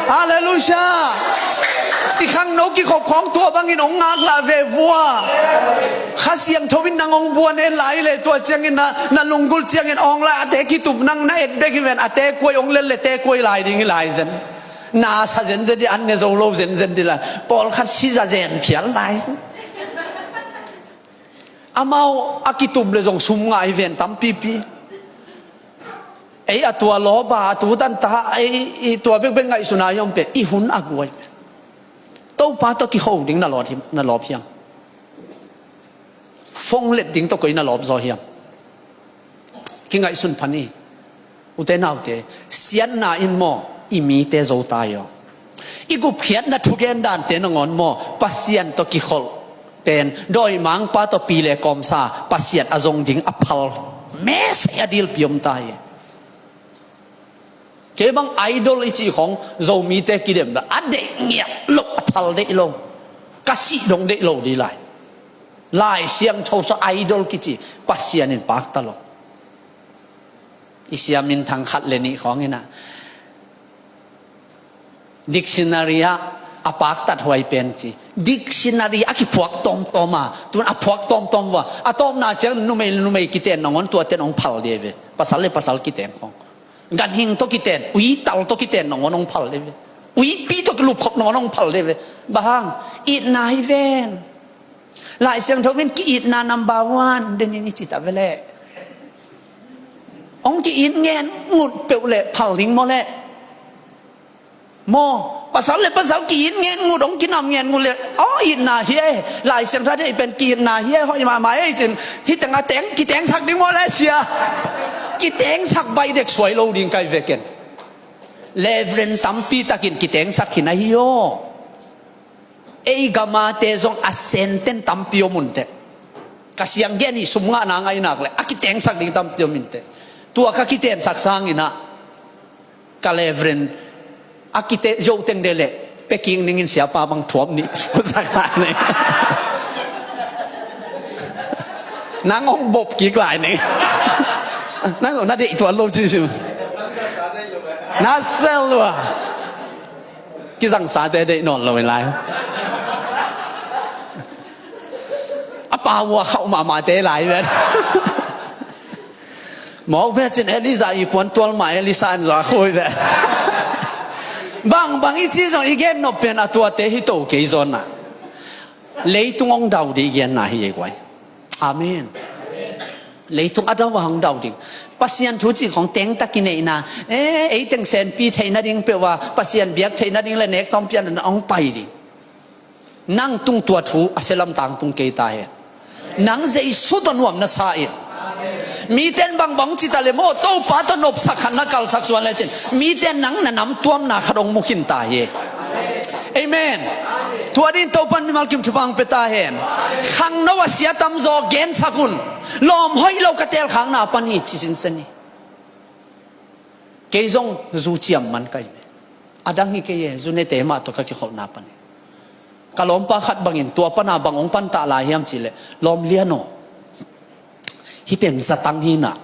Halleluiah. I khangno kikhop khawng tua bangin hong ngaklah ve vua. Kha Siangtho in nang hong buan e lai le tua ciangin na, na lunggulh ciangin awngla a te kitup nang na et bek hi ven a te kuai hong lel le te kuai lai ding hi lai zen. Na sa zenzen dih an ne zo lo zenzen dih lai. Pawlkhat siza zen phial lai zen. Amau a kitup le zong sum ngai ven tampipi. Ei a tua lawba a tu tanta ei i tua bekbek ngaihsuna i om pen i hun a guai pen. Topa tawh kiho ding na lawp hiam, na lawp hiam? Fong let ding tawh koi na lawp zaw hiam? Kingaihsun phan hi. Ute naute, siatna in maw i mite zo tai aw. I gupkhiatna thugen dante nangawn maw Pasian tawh kikholh pen dawimangpa tawh pi le kawmsa Pasian a zong ding a phal mesei a dilpi om tai. Kei bang idol i cih khawng Zomite kidem dah a deih ngiat lo a thal deih lo. Ka sih dong deih lo dih lai. Lai Siangtho sa idol kici Pasian in pakta lo. I sia minthang khat le nih khawng inah dictionary ah a paktat huai pen ci. Dictionary a kiphuak tawmtawm a tun a phuak tawmtawm vua a tawmna ciang numei le numei kiten nangawn tuaten hong phal dih ve. Pasal le pasal kiten khawng. Ganhing tawh kiten, uital tawh kiten nangawn hong phal dih ve. Uipi tawh kilupkhop nangawn hong phal dih ve. Bang hang, itna hi ven. Lai Siangtho in ki-itna number one denin i cita ve leh. Hong ki-it ngen ngut peuh leh phal ding maw leh? Maw, pasal le pasal ki-it ngen ngut, hong kinam ngen ngut leh, aw itna hi e, Lai Siangtho deih pen ki-itna hi e, hoih mahmah e cin, hih teng a teng, kitengsak ding maw leh sia? Kitengsak baih dek suai lo ding kai veken. Reverend tampi takin kitengsak hi na hi aw. Ei gamate zong a senten tampi om unteh. Ka siang gen hi sum ngahna ngainak le a kitengsak ding tampi om inteh. Tua ka kitengsak sanginah ka Reverend a kite zohteng de le peking ningin siapa bang thuap nih pusak lai ning. Nang hong bop kik lai ning. Nang na deih tuan lo ci sim. Na sel lua. Kizangsate deih nawn lo in lai. A pa vua khauh mahmahte lai ven. Mawk ve cin Elijah i puan tual mah Elisha an zua khui ve. Bang bang i ci zong i gen nop pen a tuate hi to kei zawnah. Leitung hong dau dih i genna hi ei guai. Amen. Leitung a dau a hong dau ding. Pasian thu cih khong tengtak i neihna. Eh, ei teng senpi theih nading peuh a Pasian biak theih nading le nek tawmpian na hong pai ding. Nang tung tua thu a sia lamtang tung kei ta hen. Nang Jesu tawh nuam na sa in. Miten bangbang cita le maw Topa tawh nopsak khat na kalsak suan le cin miten nang na nam tuamna khat hong mukhin ta hi. Amen. Tua din Topan mimal kim thupha hong pia ta hen. Khangno a sia tamzaw gensak un. Lawm hoih lo ka telkhakna pan hi ci sinsen hi. Kei zong zu ciam man kai ve. A dang hi kei e, zu nete mah tawh ka kikholhna pan hi. Ka lawmpa khat bangin tua pana bang hong pantah lai hiam cihleh lawm lian aw. Hih pen zatang hinah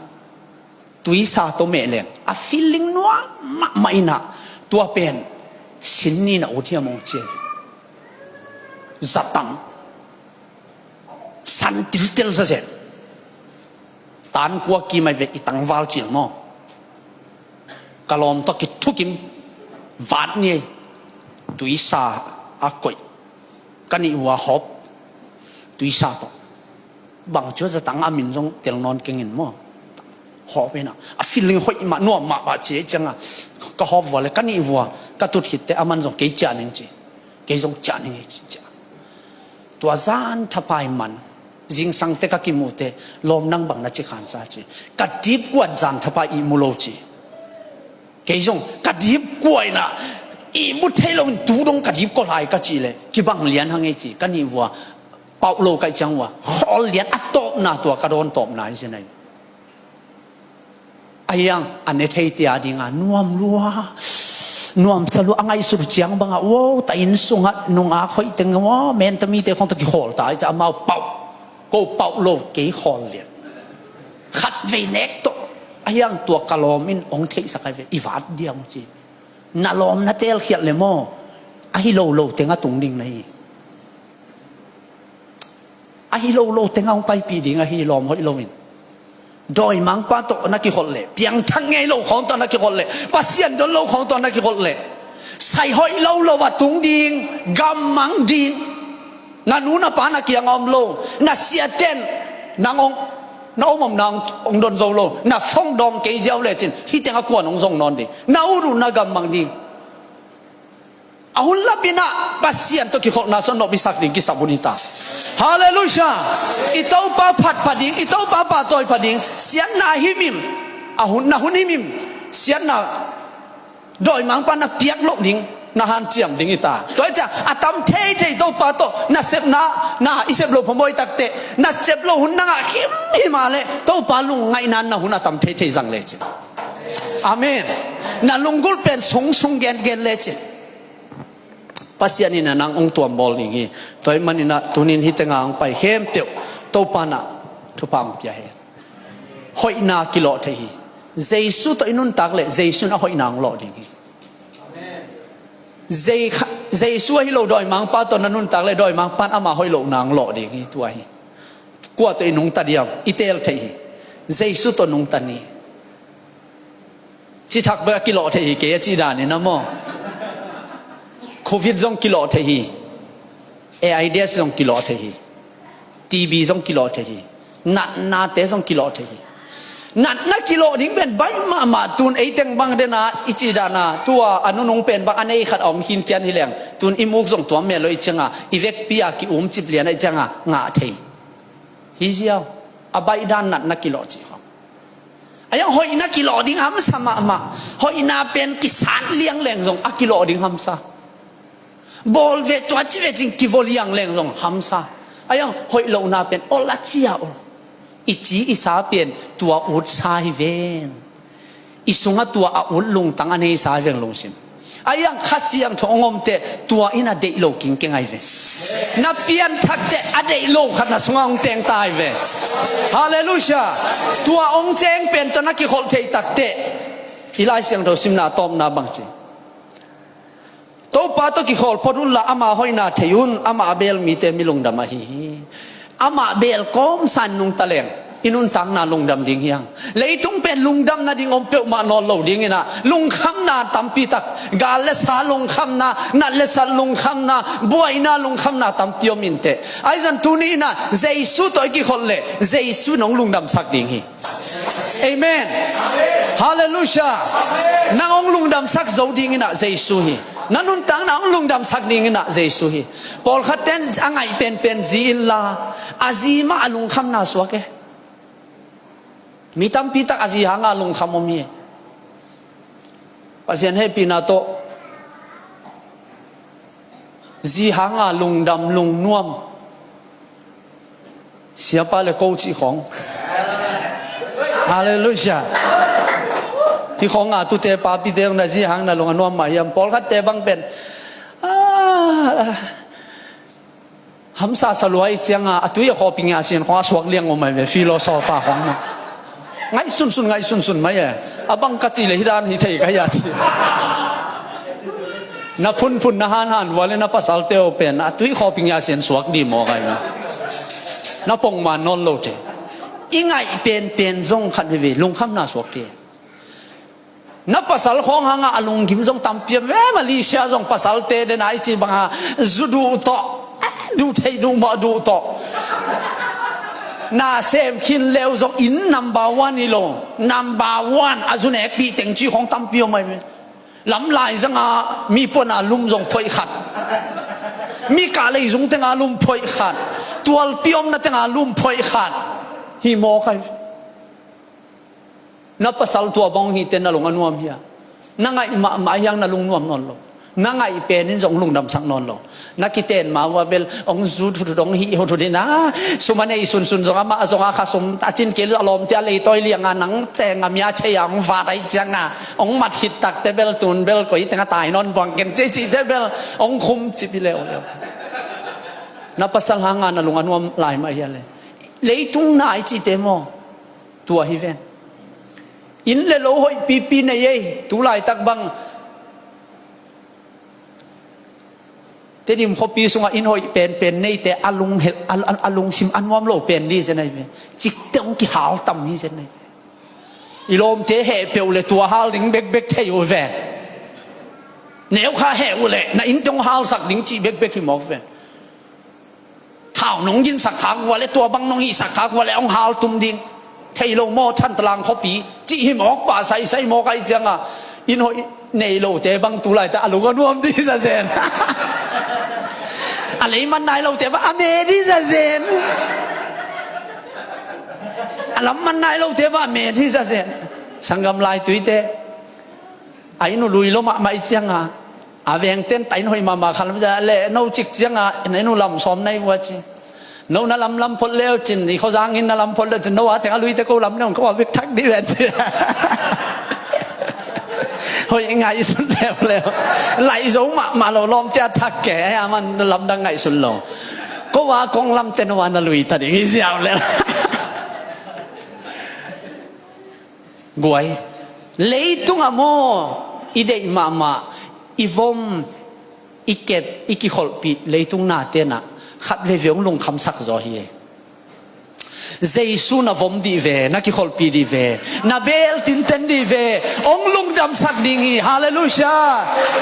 tuisa tawh mehleng a feeling nuam mahmah inah tua pen sin ninah ut hiam hong cia hi. Zatang san tiltel zazen. Tankua kimai ve i tangval cil maw? Ka lawm tawh kithukim vat ni ei. Tuisa a koih ka nih vua hawp tuisa tawh. Bang cu zatang a min zong tel nawn kengin maw? Hawp inah a feeling hoih mah nuam mahmah ci ei cianga ka hawp vua le ka nih vua ka tut khitte a man zong kei ciah ning ci. Kei zong ciah ning ei ci ciah. Tua zan thapai man zingsangte ka kimute lawm nang bang na ci khansa ci. Ka dipkuan zan thapai ihmu lo ci. Kei zong ka dipkuaina ihmu thei loin tu dong ka dipkualai ka ci le kibang lian hang ei ci ka nih vua. Auh lo kaih ciang uh a khawl lian a tawpna tua ka dawn tawpna hi zen ahi. Ahi hang a ne theite a dinga nuam lua, nuamsa lua, a ngaihsut ciang banga, wow, ta inn sungah nungak hoih teng, wow, menta mite khawng tawh kikhawl ta hi ciah amau pauh, ko pauh lo, kei khawl lian. Khat vei nek tawh, ahi hang tua ka lawm in hong theihsak ahi ve, i vat diam ci. Na lawm na teelkhiat le maw, a hi lo lo teng a tung ding na hi. A hi lo lo teng a hong paipih ding a hi, lawm hoih lo in. Dawimangpa tawh na kikholh leh, piangthak ngei lo khawng tawh na kikholh leh, Pasian don lo khawng tawh na kikholh leh, sai hoih lo lo a tung ding, gammang ding. Na nu na pa na kiang a om lo, na siaten nang hong, na om om nang hong don zo lo, na phone dawng kei ziau lecin hih teng a kuan hong zong nawn ding, na ut uh na gammang ding. A hun lapinah Pasian tawh kikholhna sung nopsak ding kisap hun hi ta. Halleluiah. I Topa phat pha ding, i Topa pahtawi pha ding, siatna himhim, a hun, na hun himhim, siatna dawimangpa na piak loh ding, na hanciam ding hi ta. Tua hi ciah a tam theithei Topa tawh nasepna, na i sep loh phamawh hi takteh, na sep loh hun na ngah himhim a leh Topa lungngaihna na hun a tam theithei zang lecin. Amen. Na lunggulh pen sungsung gengen lecin Pasian in a nang hong tuambawl ding hi. Tua ahih maninah tunin hih tengah hong pai khempeuh Topa in a thupha hong pia hen. Hoihna kilawh thei hi. Jesu tawh i nuntak leh Jesu in a hoihna hong lawh ding hi. Jei kha-, Jesu ahi lo dawimangpa tawh na nuntak leh dawimangpa in ama hoih lohna hong lawh ding hi. Tua hi. Kua tawh i nungta diam, i teel thei hi. Jesu tawh nungta ni. Cithak bek a kilawh thei hi, kei a cih danin a maw. Covid zong kilawh thei hi. AIDS zong kilawh thei hi. TB zong kilawh thei hi. Natnate zong kilawh thei hi. Natna kilawh ding pen baih mahmah, tun ei teng bang dena i cih dana tua a nunung pen bang a nei khat a om khinkian hi leng, tun i muk zong tuam mel lo i cianga, i vekpi a ki-um cip lian a i cianga ngah thei. Hi ziau, a baih dan natna kilawh cih khawng. Ahi hang hoihna kilawh ding hamsa mahmah. Hoihna pen kisat liangleng zong a kilawh ding hamsa. Bawl ve tua ci ve cin kivaw liangleng zong hamsa. Ahi hang hoih lohna pen ol a cia ol. I ci i sa pen tua utsa hi ven. I sungah tua a ut lungtang a neisa hi veng lungsim. Ahi hang Kha Siangtho hong omte tua in a deih lo kingkeng ahi ve. Na pianthakte a deih lo khat na sungah hong teng ta ahi ve. Halleluiah. Tua hong teng pen tawh na kikholh thei takte i Lai Siangtho simna tawpna bangci. Topa tawh kikhawl phot unla ama hoihna thei un, amah a beel mite mi lungdam ahi hi. Amah beel kawmsa in nungta leng i nuntakna lungdam ding hi hang. Leitung pen lungdam nading om peuhmah nawn lo dinginah lungkhamna tampi tak, gal le sa lungkhamna, nat le sat lungkhamna, buaina lungkhamna tampi om inteh. Ahi zong tuni inah Jesu tawh i kikholh leh Jesu in hong lungdamsak ding hi. Amen. Halleluiah. Nang hong lungdamsak zo dinginah Jesu hi. Na nuntakna hong lungdamsak dinginah Jesu hi. Pawlkhatte in a ngaih penpen zi inla, a zi mah a lungkhamna suak e. Mi tampi tak a zi hanga lungkham om hi. Pasian hehpihna tawh zi hanga lungdam lungnuam. Siapa le ko cih khawng. Halleluiah. Hih khawng a tute papite hong na zi hang na lung a nuam mah hiam? Pawlkhatte bang pen, ah, hamsa sa lua i cianga a tui a khawpi ngia sin khawng a suak liang om mai ve, philosopher khawng mah. Ngaih sunsun, ngaih sunsun mai e. A bang ka cih le hih dan hi thei ka hia ci. Na phunphun na hanhan vua le na pasalte uh pen a tui khawpi ngia sin suak di maw kai na. Na pongman nawn lo te. I ngaih penpen zong khat veve lungkhamna suak te. Na pasal khawng hanga a lunggim zong tampi a, me Malaysia zong pasalte dena i ci banga zu duh tawh, eh, duh thei duh mawh duh tawh. Na sem khin leu zong inn number one hi lo, number one a zu nekpih teng ci khawng tampi om mai ve. Lamlai zanga mi puana lum zong phoih khat. Mi kah leizung tenga lum phoih khat. Tualpi omna tenga lum phoih khat. Hi maw kai. Na pasal tua bang hite na lung a nuam hia? Na ngaih mahmah hiang na lung nuam nawn lo. Na ngaih pen in zong lungdamsak nawn lo. Na kiten ma uh a bel hong zut huthut, hong hih huthut in a, sum a nei sunsun zong, amah zong a kha sum a cin kei lo, a lawmte a leitawi lianga nang teng a mia cei a hong vat ahih cianga hong mat khit takte bel tun bel koi teng a tai nawn buang ken cei cihte bel hong khum cip hi leuleu. Na pasal hanga na lung a nuam lai mah hia le? Leitung na i cihte maw? Tua hi ven. Inn le lo hoihpipi nei ei, tu laitak bang Tedim khuapi sungah inn hoih penpen neite a lung hel, a, a, a lungsim a nuam lo pen li zen ahi ve. Cikte hong kihal tam hi zen ahi ve. I lawmte heh peuh le tua hal ding bekbek thei uh ven. Neu kha heh uh le na innte hong halsak ding cih bekbek hi mawk ven. Thau nong ginsak khak uh a le, tua bang nong hihsak khak uh a le hong hal tum ding. Thei lo maw, Thantlang khuapi cih hi mawk, pah saisai mawk ahih cianga inn hoih nei lote bang tu laita a lung a nuam dih zazen. A lei man nai lote bang a me dih zazen. A lam man nai lote bang a me dih zazen. Sanggam laituite, a inn uh lui lo mahmah ahih cianga a vengten ta inn hoih mahmah khan lam cia le no cik cianga na inn uh lam sawm nai vua ci. No na lamlam phot leu cin, i khuazang in na lam phot leu cin, no a teng a luite ko lam ne hong ko a bek thak dih ven ci. Hoih ngaihsun leuleu. Laih zo mahmah lo lawmte a thak ke a man lamdang ngaihsun lo. Ko a kong lamte no a na lui ta ding hi ziau leu. Guai, leitungah maw i deih mahmah, i vom, i kep, i kikholhpih leitung natenah khat veivei hong lungkhamsak zaw hi. Jesu na vom dih ve, na kikholhpih dih ve, na beel tinten dih ve, hong lungdamsak ding hi. Halleluiah.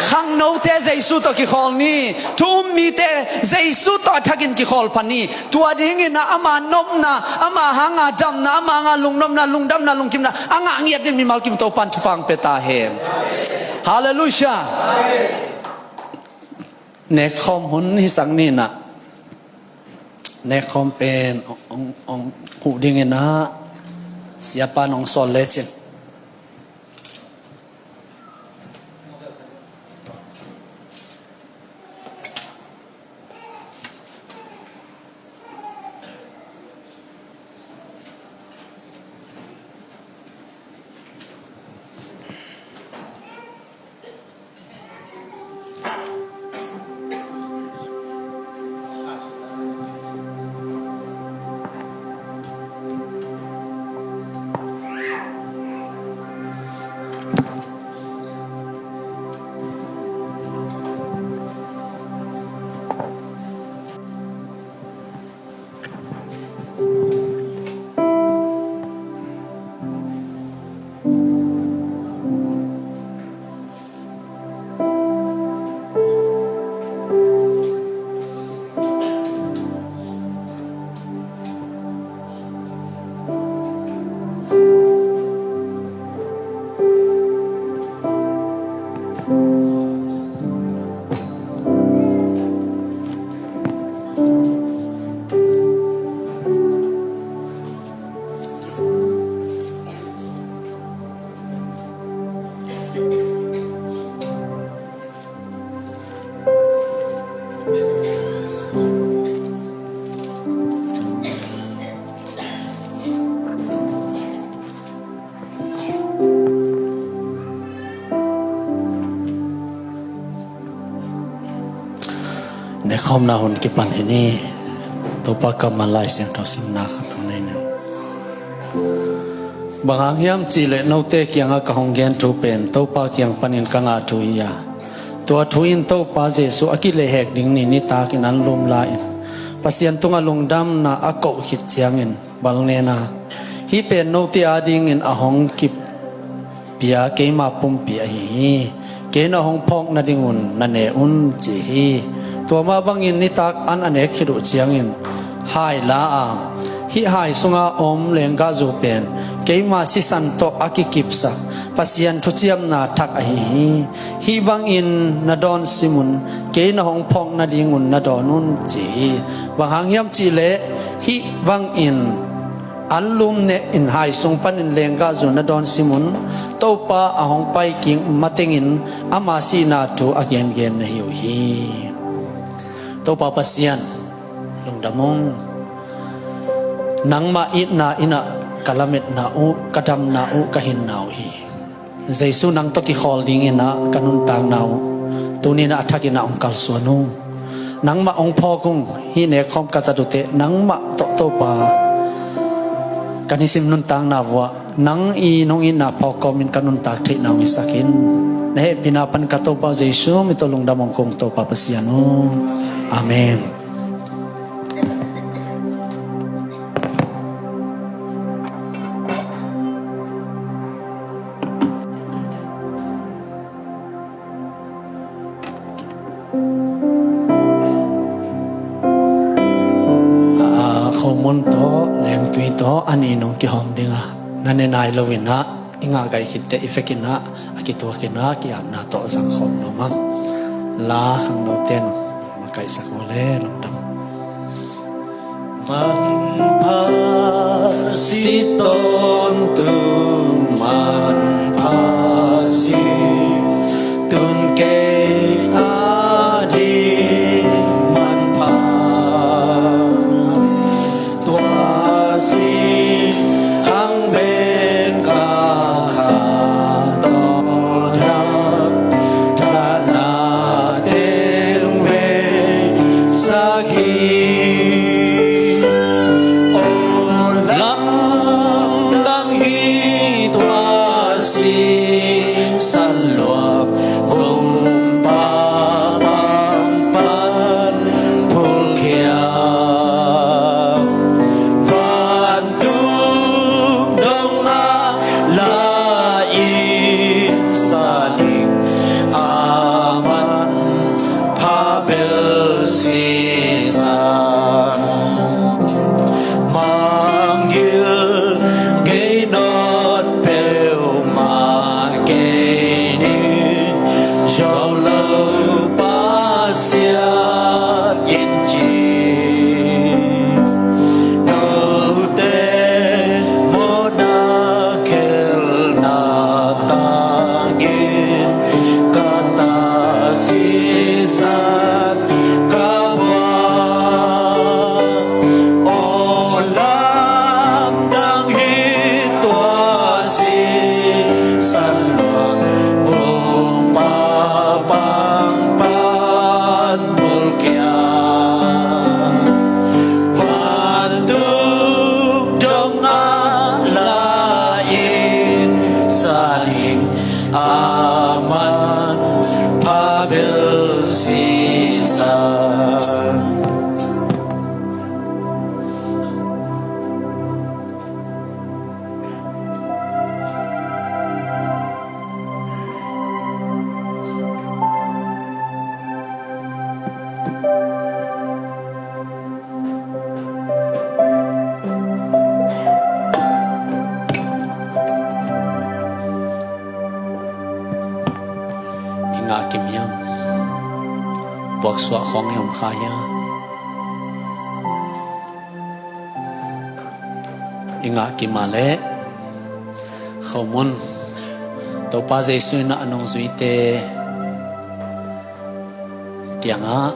Khangnote Jesu tawh kikhawl ni. Thu um mite Jesu tawh a thakin kikhawl pha ni. Tua dingin a ama nopna, ama hanga damna, ama hanga lungnopna, lungdamna, lungkimna a ngah ngiat ding mimal kim Topan thupha hong pia ta hen. Halleluiah. Nekkhawm hun hisak ni nah. Nekkhawm pen hong, hong, hong huh dingin ah siapa nong sawl lecin. Nekhawmna hun kipan hi ni. Topa kammal Lai Siangtho simna khat hong nei ning. Bang hang hiam cihleh note kiangah ka hong gen thu pen Topa kiang panin ka ngah thu hi a, tua thu in Topa Jesuh a kilehhek ding ni nitakin anlum la-in Pasian tungah lungdamna a koh khit ciangin bal ngen a, hih pen note adingin a hong kip pia keima pumpi ahi hi. Kei na hong phawk nadingun na ne un, ci hi. Tua mah bangin nitak an a nek khit uh ciangin hai la a, hih hai sunga om lenggahzu pen keima sisan tawh a kikipsak Pasian thuciamna thak ahi hi. Hih bangin na dawn sim un, kei na hong phawk nadingun na dawn un, ci hi. Bang hang hiam cihleh hih bangin anlum nekin hai sung panin lenggahzu na dawn sim un. Topa a hong pai kik matengin ama sihna thu a gengen na hi uh hi. Topa Pasian, lungdam ung. Nangmah itna in ah ka lametna uh, ka damna uh, ka hinna uh hi. Jesu, nang tawh kikhawl dingin ah ka nuntakna uh tuni in ah a thak in ah hong kalsuan ung. Nangmah hong phawk ung. Hih nekkhawm ka zat uh teh nangmah tawh, Topa, ka nisim nuntakna vuah nang i nong itna phawk kawmin ka nuntak theihna hong hisak in. Na hehpihna pan ka Topa Jesu min tawh lungdam hong ko ung, Topa Pasian aw. Amen. Ah, khomun tawh, lengtui tawh, a nih in hong kihawm ding a, na ne nai lo in ah, i ngah gai khit teh i vek in ah, a kituak in ah, ki-apna tawh zang khawm nuam ing. La khangnote in hong makaihsak uh leh lungdam. Manpha si tawntung, manpha si tun kei a ding manpha. Tua si hang bek a kha tawh dam, thana teng vei sak hi. Aw lamdang hi tua sisan luak, vung papang pan phulkhia. Vantung dong ah la in sa ning, a manpha bel sisan. Mangngilh ngei nawn peuhmah kei ning, zo lo Pasian in ci. Note mawhna khelhna tangin ka ta sisan ka buak. Aw lamdang hi tua sisan luak, vung papang pan phulkhia. Vantung dong ah la in sa ning, a manpha bel sisan. I ngah kim hiam? Buaksuah khawng i om kha hiam? I ngah kim a leh, khomun, Topa Jesu in a nungzuite kiangah,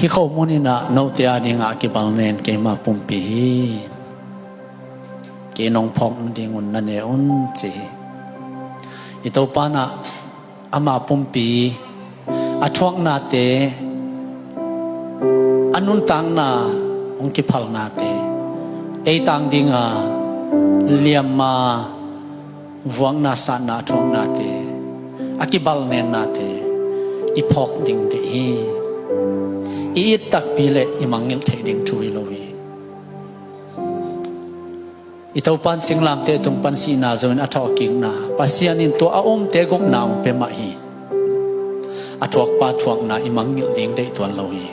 hih khomun in ah note a dingah a kibalnen keima pumpi hi. Kei nong phawk nadingun na ne un, ci hi. I Topa in ah ama pumpi, a thuaknate, a nuntakna hong kiphalnate, ei tang dinga liamma vuakna satna a thuaknate, a kibalnennate i phawk ding deih hi. I it takpi le i mangngilh theih ding thu hi lo hi. I Topa in singlamteh tung pan sihna zo in a thawhkikna, Pasian in tua a umte gupna hong pia mah hi. A thuakpa thuakna i mangngilh ding deih tuan lo hi.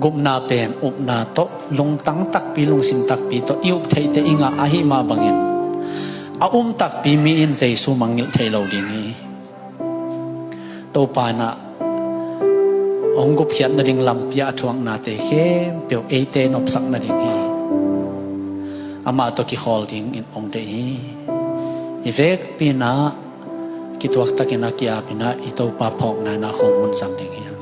Gupna pen upna tawh lungtang takpi, lungsim takpi tawh i up theite i ngah ahih mah bangin, a um takpi mi in Jesu mangngilh thei lo ding hi. Topa in ah hong gupkhiat nading lampi ah a thuaknate khempeuh eite nopsak nading hi. Amah tawh kikhawl dingin hong deih hi. I vekpi in ah kituaktakin a ki-ap in ah i Topa phawkna in ah khomun zang ding hi hang.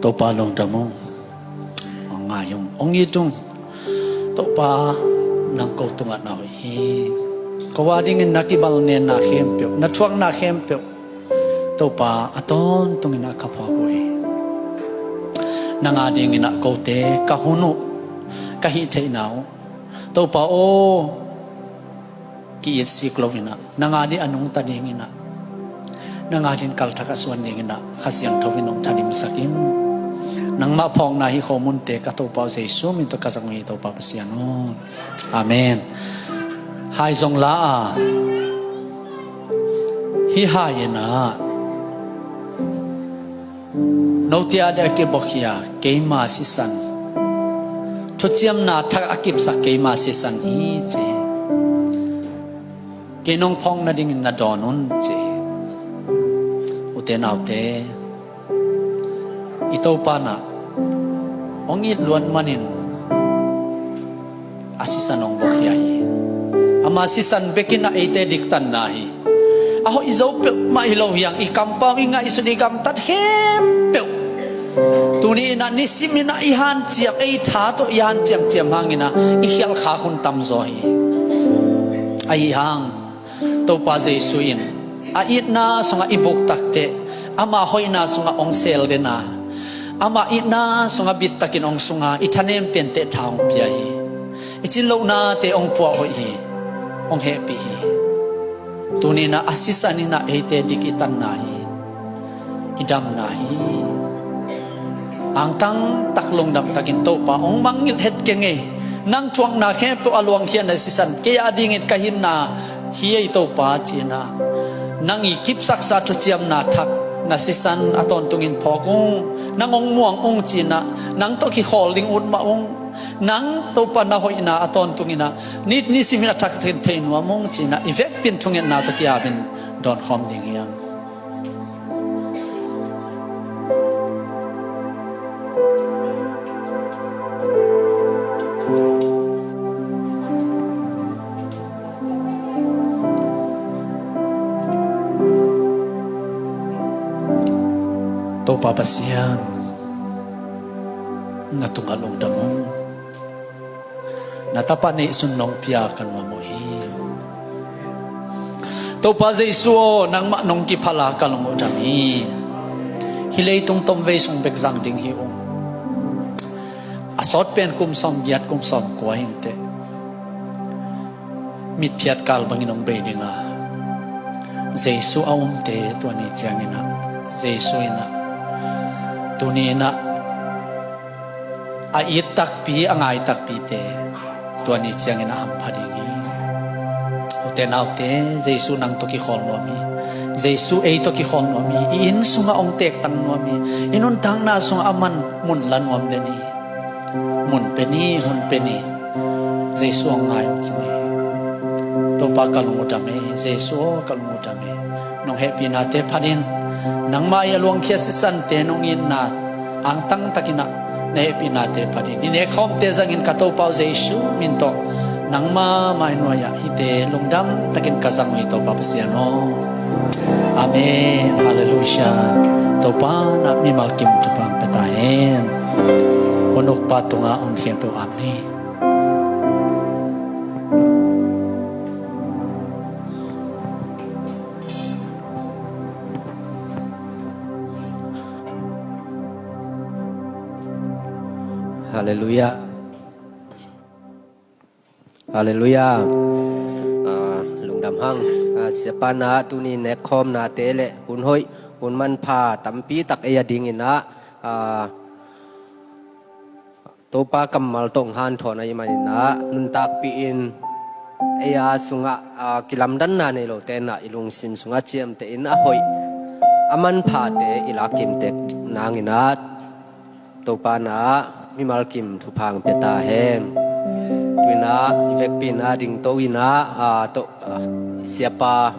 Topa lungdam ung. Hong ngai ung, hong it ung. Topa, nang ko tungah na hoih hi. Ko a dingin na kibalnenna khempeuh, na thuakna khempeuh, Topa, a tawntungin ah ka phuak uh hi. Nang a dingin ah kote ka hun uh, ka hih theihna uh, Topa aw, ki-it sik loin ah nang a ding a nungta dingin ah, nang a ding kalthak a suan dingin ah Kha Siangtho in hong thalimsak in. Nangmah phawkna hih khomunte ka Topa uh Jesu min tawh ka zang uh hi, Topa Pasian aw. Amen. Hai zong la a, hih hai in ah, note a ding a kibuakhia keima sisan, thuciamna thak a kipsak keima sisan hi, ci hi. Kei nong phawk nadingin na dawn un, ci hi. Ute naute, i Topa in ah hong it luat manin a sisan hong buakhia hi. Ama sisan bekin ah eite diktanna hi. A hoih zo peuhmah hi lo hi hang, i kampau, i ngaihsut, i gamtat khempeuh, tuni in ah nisimin ah i hanciam, ei tha tawh i hanciamciam hangin ah i khialhkhak hun tamzaw hi. Ahi hang Topa Jesu in a itna sungah i buktak teh, ama hoihna sungah hong seel den a, ama itna sungah bittakin hong sung a, i thanem pen teh tha hong pia hi. I cin lohnate hong puah hoih hi. Hong hehpih hi. Tuni in ah a sisan in ah eite dik i tanna hi. I damna hi. Angtang tak lungdam takin, Topa, hong mangngilh het keng ei. Nang thuakna khempeuh a luangkhia na sisan kei a dingin ka hinna hi ei, Topa, ci-in ah nang i kipsaksa thuciamna thak na sisan a tawntungin phawk ung. Nang hong muang ung, ci-in ah nang tawh kikhawl ding ut mah ung. Nang, Topa, na hoihna a tawntungin ah ni, nisimin a thak thei, thei nuam ung, ci-in ah i vekpi in thungetna tawh ki-apin dawnkhawm ding hi hang. Topa Pasian, na tungah lungdam ung. Na Tapa neihsun nong pia ka nuam uh hi. Topa Jesu aw, nangmah nong kiphal a ka lung uh dam hi. Hih leitung tomvei sung bek zang ding hi ung. A sawt pen kum sawmgiat, kum sawmkua hi inteh, mitphiat kal bangin hong bei ding a, Jesu a umte tua ni ciangin ah, Jesu in ah, tuni in ah, a it takpi, a ngai takpite tua ni ciangin a hampha ding hi. Ute naute, Jesu nang tawh kikhawl nuam hi. Jesu ei tawh kikhawl nuam hi. I inn sungah hong teektang nuam hi. I nuntakna sungah a man mun la nuam den hi. Mun pe ni, hun pe ni. Jesu hong ngai hong ci ni. Topa, ka lung uh dam ei. Jesu aw, ka lung uh dam ei. Nong hehpihnate phatin, nangmah i a luangkhia sisante nong itna angtang takin ah na hehpihnate phatin i nekkhawmte zangin ka Topa uh Jesu min tawh nangmah mai nuai-ah hihte lungdam takin ka zang uh hi, Topa Pasian aw. Amen. Halleluiah. Topa in ah mimal kim thupha hong pia ta hen. Hun ukpa tungah hun khempeuh ap ni. Halleluiah. Halleluiah. Ah, lungdam hang. Ah, siapa in ah tuni nekkhawmnate le hun hoih, hun manpha tampi tak ei a dingin ah, ah, Topa kammal tawh hong hanthawn ahih manin ah, nuntakpih in ei a sungah, ah, kilamdanna nei lote in ah i lungsim sungah ciamteh in a hoih, a manphate i lak kimtek nangin ah, Topa na mimal kim thupha hong pia ta hen. Tu-in ah i vekpi in ah dingto in ah, a, to, a, siapa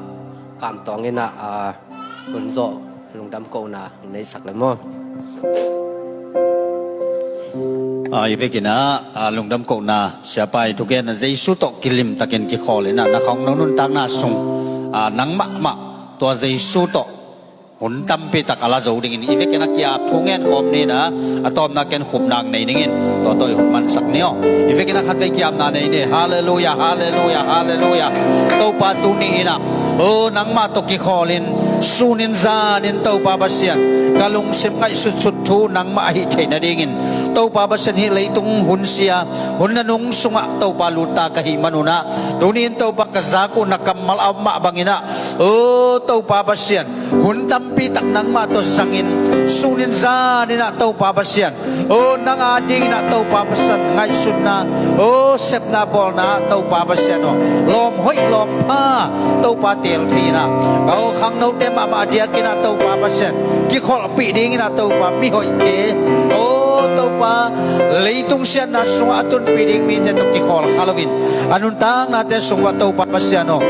Kam Tawng in ah, a, hun zawh lungdam kohna hong neisak le maw? A, i vek in ah, a, lungdam kohna siapa i thugen a Jesu tawh kilim takin kikhawl in ah na khangno nuntakna sung, a, nang mahmah tua Jesu tawh hun tampi tak a la zo dingin i vek in ah ki-ap thu ngen khawm ni in ah, a tawpna ken khupna nei dingin tua tawh i hun mansak ni aw. I vek in ah khatvei ki-apna nei ni. Halleluia, halleluia, halleluia. Topa, tuni in ah, o, nangmah tawh kikhawl in, sun in zan in Topa Pasian, ka lungsim ngaihsutsut thu nangmah ahih theih nadingin Topa Pasian, hih leitung hun sia, hun nanung sungah Topa lut ta ka hih manun ah, tuni in Topa ka zak uh na kammal a om mah bangin ah, o, Topa Pasian, hun tampi tak nangmah tawh zangin, sun in zan in ah Topa Pasian, o, nang adingin ah Topa Pasian ngaihsutna, o, sepna bawlna ah Topa Pasian aw, lawm hoih lawm pha Topa teel thei in ah, o, khangnote mahmah diakin ah Topa Pasian kikholhpih dingin ah Topa, mihoihte, o, Topa, leitung siatna sungah a tunpih ding mite tawh kikhawl kha loin, a nuntaknate sungah Topa Pasian aw,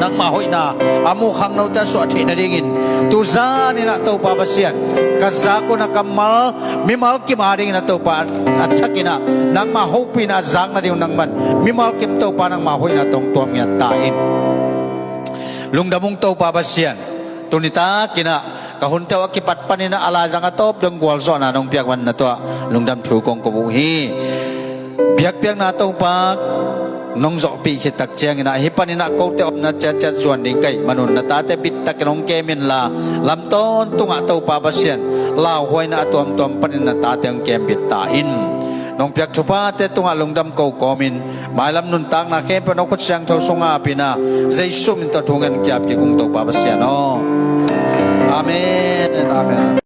nangmah hoihna a muh khangnote a suah theih nadingin, tu zan in ah Topa Pasian, ka zak uh na kammal mimal kim adingin ah Topa, a thakin ah nangmah hopihna a zak nading uh nangman mimal kim Topa nangmah hoihna tawh hong tuam ngiat ta in. Lungdam ung Topa Pasian, tuni takin ah ka hunte uh a kipat panin ah a laizang a tawp dong gualzawhna nong piak man na tuah lungdam thu kong ko uh hi. Biakpiakna Topa nong zawhpih khit tak ciangin ah hih panin ah kote omna ciatciat zuan ding ka hih manun na tate bittakin hong kem inla, lam tawntungah Topa Pasian, lauhuaina a tuamtuam panin na tate hong kembit ta in. Nong piak thuphate tungah lungdam ko kawmin, mailam nuntakna khempeuh nong khut siangtho sungah apin ah, Jesu min tawh thu ngen ki-ap kik ung Topa Pasian aw. Amen. Amen.